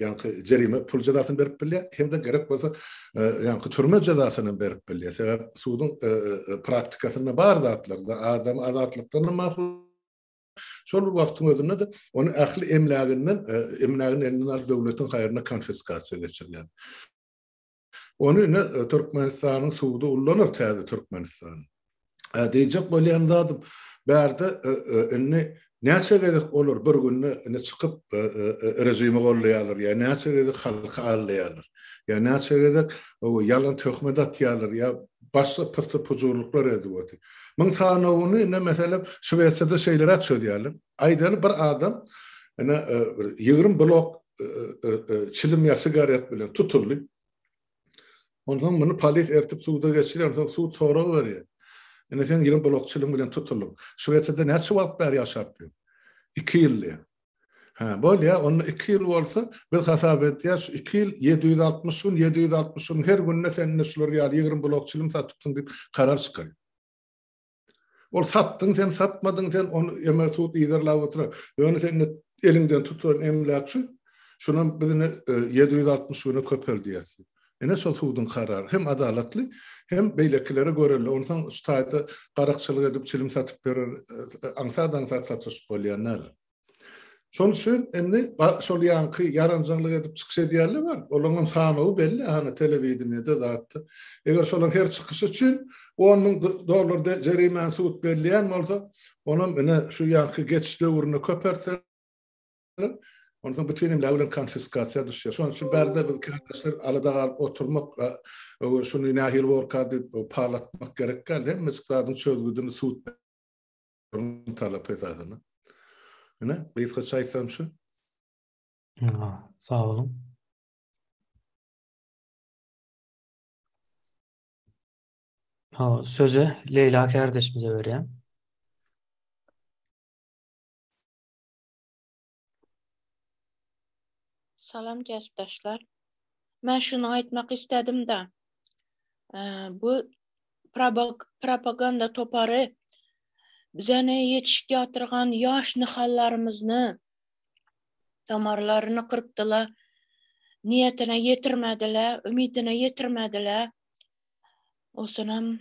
ýaňky jerime pul jezasyny berip bilýär, hem-de gerek bolsa ýaňky türme jezasyny hem berip bilýär. Sebäp suduň praktikasynda bar zatlar-da, adamy azatlykdan mahrum Şol bir wagtyň özünde-de ony ähli emläginden, emlägini elinden alyp döwletiň haýryna konfiskasiýa geçirýär. Ony ine Türkmenistanyň sudy ullanar täze Türkmenistan. Diýjek bolýan zadym bärde indi näçe gezek olar bir günde indi çykyp režimi goldaýarlar ýa näçe gezek halky aldaýarlar ýa näçe gezek ýalan töhmet atýarlar ýa başga pyssy-pujurlyklar edip otyr. Muň sanawyny ine meselem Şwesiýada şeýleräk çözýärler. Aýdaly bir adam ine bir 20 blok çilim ýa sigaret bilen tutuldy. Onsoň muny polis ertip suda geçirýär, onsoň sud sorag berýär. Ine sen 20 blok çilim bilen tutuldyň. Şwesiýada näçe wagt bäri ýaşap ýör? 2 ýyl diýýär. Hä, bolýa, onda 2 ýyl bolsa, biz hasap edýäs, şu 2 ýyl 760 gün, 760 günüň her gününe sen ine şular ýaly 20 blok çilim satypsyň diýip karar çykarýar. Ol satdyň sen, satmadyň sen, ony eme sud yzarlap oturar. Ýöne sen ine eliňden tutulan emläk şu, şunam biz ine 760 güne köpeldýäs diýip. Ine şol suduň karary hem adalatly, hem beýlekilere görelde. Onsoň şu taýda garakçylyk edip çilim satyp ýören aňsat-aňsat sataşyp bolýan däl. Şonuň üçin indi şol ýaňky ýaranjaňlyk edip çykyş edýänler bar. Olaryň hem sanawy belli, hany telewideniýede zatda. Eger şolaryň her çykyşy üçin 10 000 dollar jerimäni sud belleýän bolsa, onam ine şu ýaňky geçiş döwründe köpeltseler, onsoň bütin emlägi bilen konfiskasiýa düşýär. Şonuň üçin bärde biz kärdeşler alada galyp oturmak, şuny nähili borka diýip pal atmak gerek däl. Hemmejik zadyň çözgüdini sud talap esasynda. Ine, gysgaça aýtsam şu. Sag boluň. Ha, sözi Leýla kärdeşimize berýän. Salam kärdeşler. Men şuny aýtmak istedim-de. Bu propaganda topary bizeni ýetişip ýatyrgan ýaş nihallarymyzny damarlaryny gyrkdylar, niýetine ýetirmediler, umydyna ýetirmediler. Osanam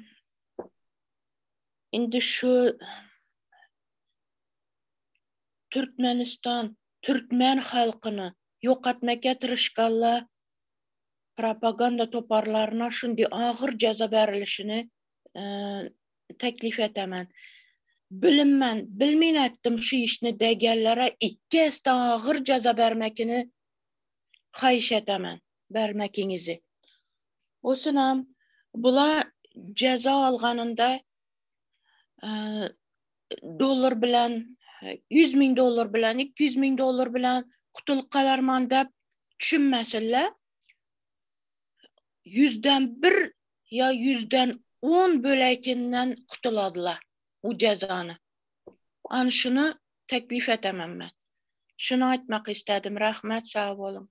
indi şu Türkmenistan türkmen halkyny ýokatmakga tyrışganlar propaganda toparlaryna şundi agyr jaza berilişini teklif etemen. Bilinmen, bilmin etdim şu işni degenlere ikki este agyr jaza bermekini haýyş etemen, bermekiňizi. Osunam bula jaza alganynda dollar bilen 100 ming dollar bilen 200 ming dollar bilen kutulyp galarman dep düşünmesinler. Yüzden bir ya yüzden on bölekinden kutuladylar bu cezanı. Ani şunu teklif etemem ben. Şunu aytmak istedim. Rahmet sag boluň.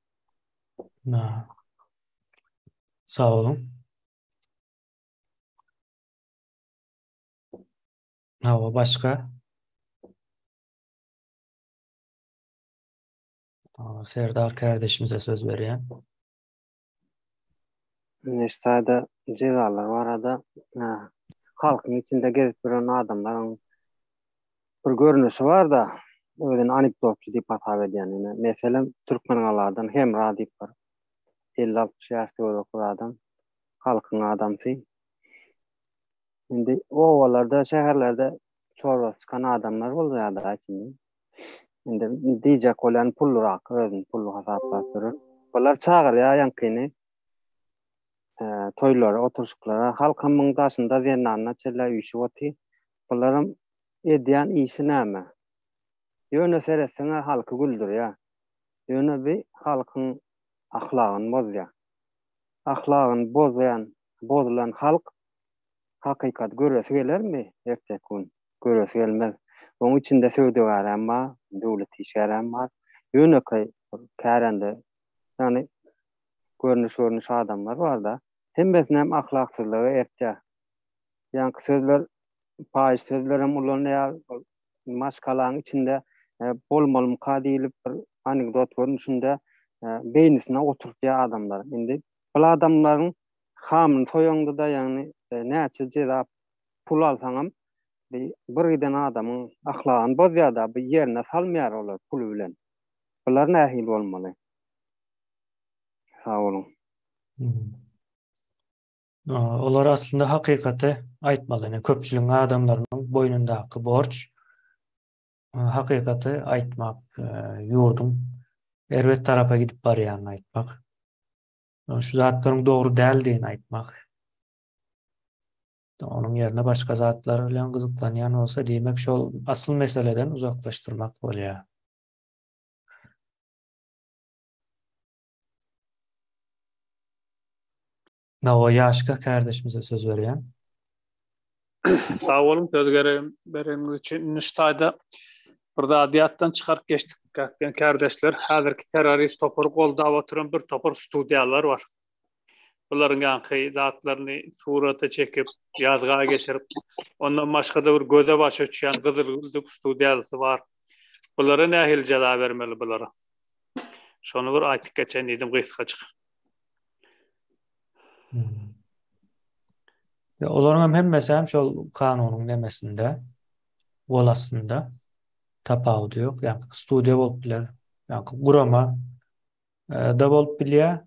Sag boluň. Hawa, başga? Serdar kardeşimize söz berýän. Üniversitede jezalar barada halkyň içinde gezip ýören adamlaryň bir görnüşi bar-da, özüni anekdotçy diýip hasap edýän. Ine, meselem, Türkmengaladan Hemra diýip bir 50-60 ýaş töwerek bir adam, halkyň adamsy. Indi obalarda, şäherlerde çorbasy çykan adamlar bolýar-da içinde. Indi diýjek bolýan pullurak, özüni pully hasaplap ýörür. Bular çagyrýar ýaňkyny toýlara, oturyşyklara. Halkam muň daşynda zenanyna çenli üýşüp otyr. Bularam edýän işi näme? Ýöne seretseň-ä halky güldürýär. Ýöne bi halkyň ahlagyny bozýar. Ahlagyny bozýan, bozulan halk hakykaty göresi gelermi erteki gün? Göresi gelmez. Oň içinde söwdagärem bar, döwlet işgärem bar. Ýönekeý bir kärende, ýagny görnüş-görnüş adamlar bar-da. Hemmesinem ahlaksyzlyga eltýär. Ýaňky sözler paýyş sözlerem ulanýar. Maşgalaň içinde bolmalymyka diýlip bir anekdot görnüşinde beýnisine oturtýar adamlar. Indi bul adamlaryň hamyny soýaňda-da, ýagny näçe jeza pul alsaňam bir giden adamyň ahlagyny bozýar-da, bu ýerine salmaýar olar puly bilen. Bular nähili bolmaly? Sag boluň. Olar aslynda hakykaty aýtmaly. Ýani köpçüligiň adamlarynyň boýnundaky borç hakykaty aýtmak, ýurduň erbet tarapa gidip barýanyny aýtmak. Şu zatlaryň dogry däldigini aýtmak. Onuň ýerine başga zatlar bilen gyzyklanýan bolsa, diýmek şol asyl meseleden uzaklaşdyrmak bolýar. Nawa Ýaşka kärdeşimize söz berýän. Sag boluň söz bereniňiz üçin. Indi şu taýda bir zady ýatdan çykaryp geçdik kätgen kärdeşler. Häzirki terrorist topary goldap oturan bir topar studiýalar bar. Bularyň ýaňky zatlaryny surata çekip, ýazga geçirip, ondan başga-da bir göze başa uçýan Gyzylgül diýip studiýalysy bar. Bulara nähili jeza bermeli bulara? Şony bir aýtyp geçeýin diýdim gysgajyk. Ya olaryň hem hemmesi hem şol kanunyň nemesinde, gol astynda tapawudy ýok. Ýa studiýa bolup biler, ýa gurama da bolup bilýär,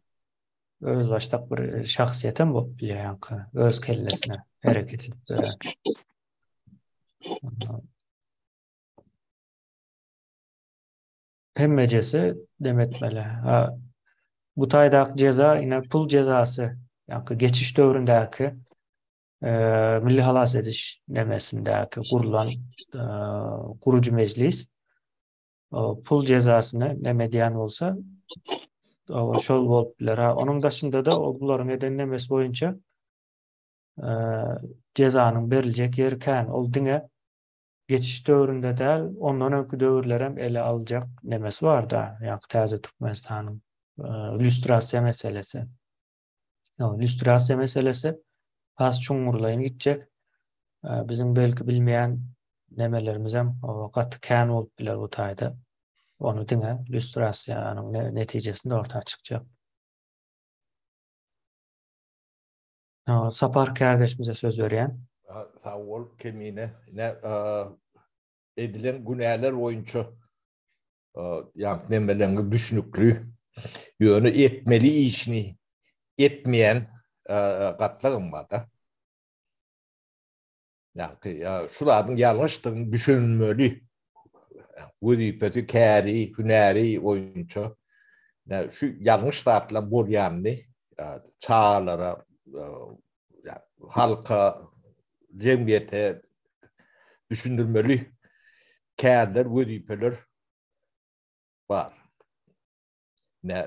özbaşdak bir şahsyýet hem bolup bilýär, ýa öz kellesine hereket edip ýören. Hemmejesi dem etmeli. Ha, bu taýdaky jeza ine pul jezasy, ýa geçiş döwründäki e, milli halas ediş nemesindäki gurulan e, gurujy mejlis o, pul jezasyny neme edýän bolsa o, şol bolup biler. Ha, onuň daşynda-da o bularyň eden nemesi boýunça e, jezanyň beriljek ýeri kän. Ol diňe geçiş döwründe däl, ondan öňki döwürlerem ele aljak nemesi bar-da, ýaňky täze Türkmenistanyň lýustrasiýa meselesi. Lýustrasiýa meselesi has çuňňurlaýyn gitjek. Biziň belki bilmeýän nemelerimizem gaty kän bolup biler bu taýda. Ony diňe lýustrasiýanyň netijesinde orta çykjak. Sapar kärdeşimize söz berýän. Sag bol Kemine. Ine edilen günäler boýunça ýaňky nemeleňiz düşnükli. Ýöne etmeli işini etmeýän gatlagam bar-da. Ýagny şu zadyň ýalňyşdygyny düşünmeli. Wezipesi, käri, hünäri boýunça şu ýalňyş zatlar bolýanyny çagalara, halka, jemgyýete düşündirmeli kärler, wezipeler bar. Nä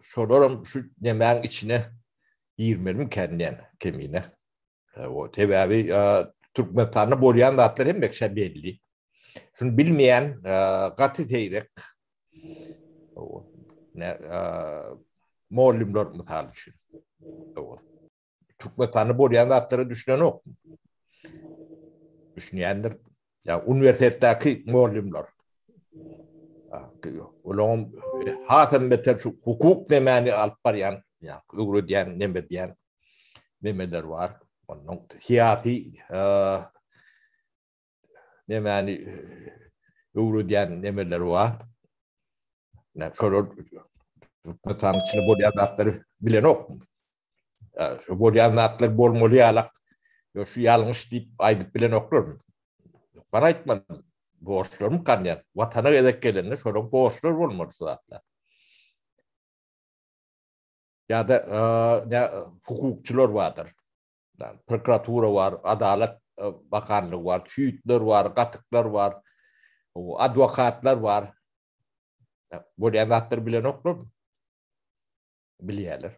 şolaram şu nemäň içine girmelimikä diýen kemine. O sebäbi Türkmenistanda bolýan zatlar hemme kişä belli. Şuny bilmeýän gaty seýrek. Ne mugallymlar mysal üçin. Türkmenistanda bolýan zatlara düşünenok. Düşünýändir. Ya uniwersitetdäki mugallymlar. Olaryň hasam beter şu hukuk nemäni alyp barýan, ýa öwredýän, neme diýen nemeler bar. Ondan syýasy nemäni öwredýän nemeler bar. Ne şolar Türkmenistanyň içinde bolýan zatlary bilenok. Şu bolýan zatlar bolmaly ýalak. Ýa şu ýalňyş diýip aýdyp bilenoklar. Ben aýtmadym. Borçlarym ganýar. Watana gezek gelende şolar borçlar bolmaly şu zatlar. Ýa-da ne hukukçylar bardyr. Prokuratura bar, adalat bakanlygy bar, süýtler bar, gatyklar bar, adwokatlar bar. Bolýan zatlary bilenoklar. Bilýärler.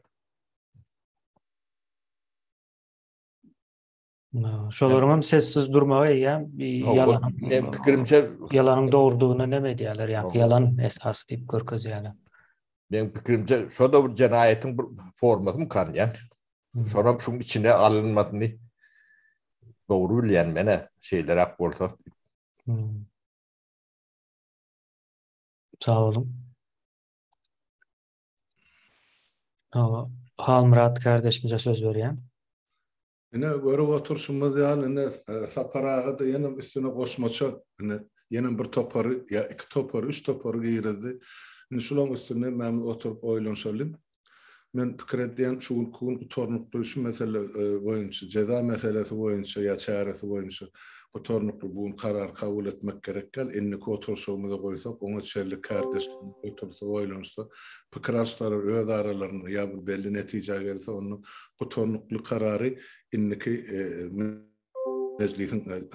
Şolaryň hem sessiz durmagy eýýäm ýalanyň Men pikirimçe ýalanyň dogrudygyna neme edýärler, ýa ýalan esasy diýip görkezýärler. Meň pikirimçe şo-da bir jenaýatyň bir formasymykan diýýän. Şonam şuň içine alynmasyny dogry bilýän men-ä şeýleräk bolsa. Sag boluň. Halmyrat kardeşimize söz berýän. Ine, görüp oturyşymyz ýaly, ine, Sapar aga-da ýenem üstüne goşmaça, ine, ýenem bir topary, ýa iki topary, üç topary girizdi. Indi şularyň üstünde hemmämiz oturyp oýlanyşalyň. Men pikir edýän, şu günki gün gutarnykly şu mesele boýunça, jeza meselesi boýunça ýa çäresi boýunça gutarnykly bu gün karar kabul etmek gerek däl. Indiki oturyşygymyza goýsak, oňa çenli kärdeşlerimiz otursa, oýlanyşsa, pikir alyşsalar öz aralarynda ýa bir belli netijä gelse, onda gutarnykly karary indiki mejlisiň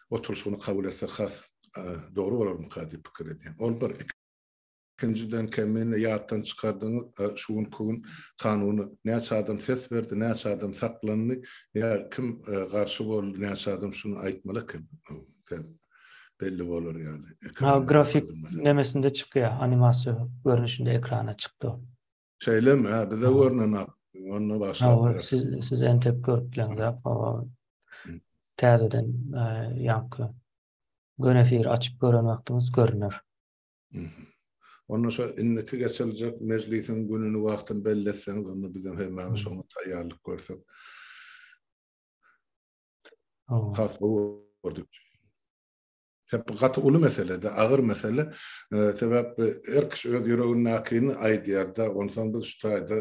oturyşygyny kabul etsek has dogry bolarmyka diýip pikir edýän. Ol bir. Ikinjiden kemini ýatdan çykardyňyz, şu günki gün kanuny näçe adam ses berdi, näçe adam saklandy, ýa kim garşy boldy, näçe adam şuny aýtmaly eken sen belli bolar ýaly. Ha grafik nemesinde çykýar, animasiýa görnüşinde ekrana çykdy. Şeýlemi? Hä, bize görnenok. Onda başlap berer. Siz siz entek görüp bileňzok. Täzeden ýaňky göni efiri açyp gören wagtyňyz görüner. Onda şo indiki geçiriljek mejlisiň gününi, wagtyny belli etseňiz, onda bizem hemmämiz şoňa taýýarlyk görsek. Has gowy bolar diýip. Sebäbi gaty uly mesele-de, agyr mesele. Sebäp her kişi öz ýüregindäkini aýdýar-da, onsoň biz şu taýda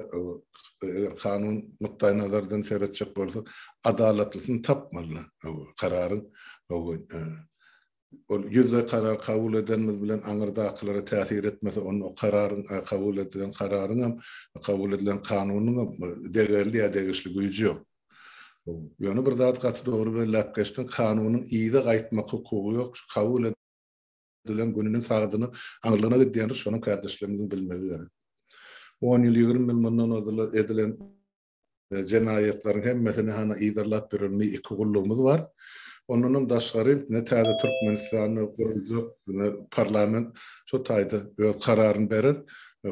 eger kanun nukdaýnazardan seretjek bolsak, adalatlysyny tapmaly kararyň. Ol ýüzleý karar kabul edenimiz bilen aňyrdakylara täsir etmese, onda o kararyň, kabul edilen kararyňam, kabul edilen kanunyňam degerli ýa degişli güýji ýok. Ýöne bir zat gaty dogry belläp geçdiň, kanunyň yza gaýtmak hukugy ýok, şu kabul edilen gününiň sagadyna aňyrlygyna gidýändir, şonam kärdeşlerimiziň bilmegi gerek. On ýyl, 20 ýyl mundan ozal edilen jenaýatlaryň hemmesini hana yzarlap ýören mi iki gullugymyz bar. Ondanam daşgary ne täze Türkmenistanda guruljak ne parlament şo taýda öz kararyny berer.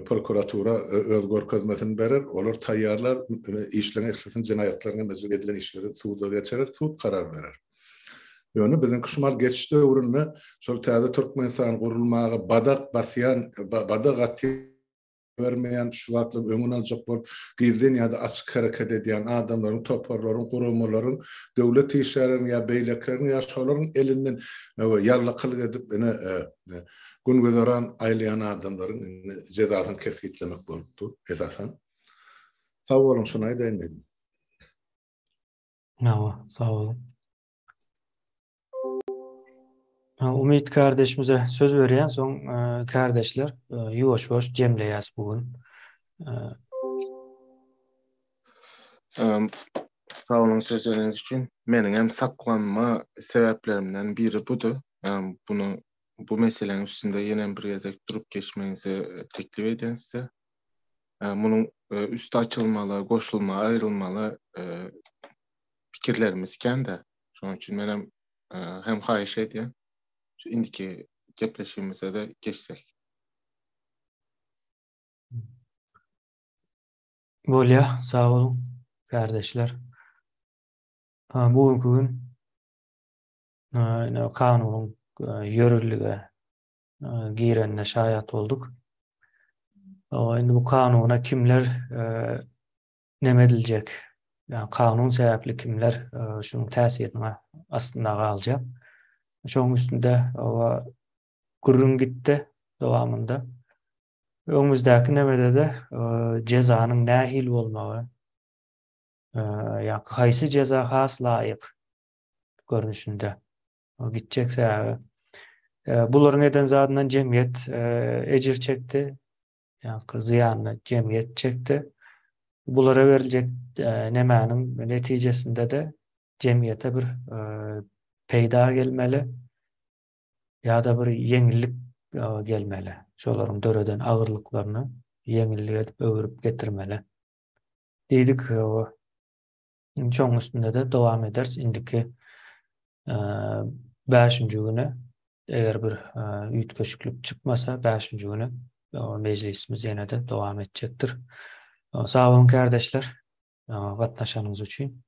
Prokuratura öz görkezmesini berer, olar taýýarlar, işleň ählisini, jenaýatlaryň hem edilen işleri suda geçirer, sud karar berer. Ýöne biziňki şumal geçiş döwründe şol täze Türkmenistan gurulmaga badak basýan, badak atýan bermeýän, şu zatlaryň öňüni aljak bolup gizlin ýa-da açyk hereket edýän adamlaryň, toparlaryň, guramalaryň, döwlet işgärleriniň ýa beýlekileriň ýa şolaryň elinden ýallakylyk edip ine gün-güzeran aýlaýan adamlaryň indi jezasyny kesgitlemek bolup dur, esasan. Sag boluň, şuny aýdaýyn diýdim. Hawa, sag boluň. Umyt kardeşimize söz berýän, soň kardeşler ýuwaş-ýuwaş jemleýäs bu gün. Sag boluň söz bereniňiz üçin. Meniň hem saklanma sebäplerimden biri budy. Bunu bu meseläniň üstünde ýene bir gezek durup geçmegiňizi teklip edýän size. Munuň üsti açylmaly, goşulmaly, aýrylmaly pikirlerimiz kän-de. Şonuň üçin menem hem haýyş edýän, şu indiki gepleşigimize-de geçsek. Bolýa, sag boluň, kärdeşler. Bu günki gün ine kanunyň ýörellige girenine şaýat bolduk. Indi bu kanuna kimler neme ediljek? Ýa kanun sebäpli kimler şunuň täsiriniň astynda galjak? Şonuň üstünde gürrüň gitdi dowamynda. Öňümizdäki nemede-de jezanyň nähili bolmagy, ýa haýsy jeza has laýyk görnüşinde gitjek sebäbi bularyň eden zadyndan jemgyýet ejir çekdi, ýa zyýanyny jemgyýet çekdi. Bulara beriljek nemäniň netijesinde-de jemgyýete bir peýda gelmeli. ýa-da bir ýeňillik gelmeli. Şolaryň döreden agyrlyklaryny ýeňillik edip öwürip getirmeli. Diýdik. Şoň üstünde-de dowam ederis indiki bäşinji güne eger bir üýtgeşiklik çykmasa bäşinji güne mejlisimiz ýene-de dowam etjekdir. Sag boluň kärdeşler gatnaşanyňyz üçin.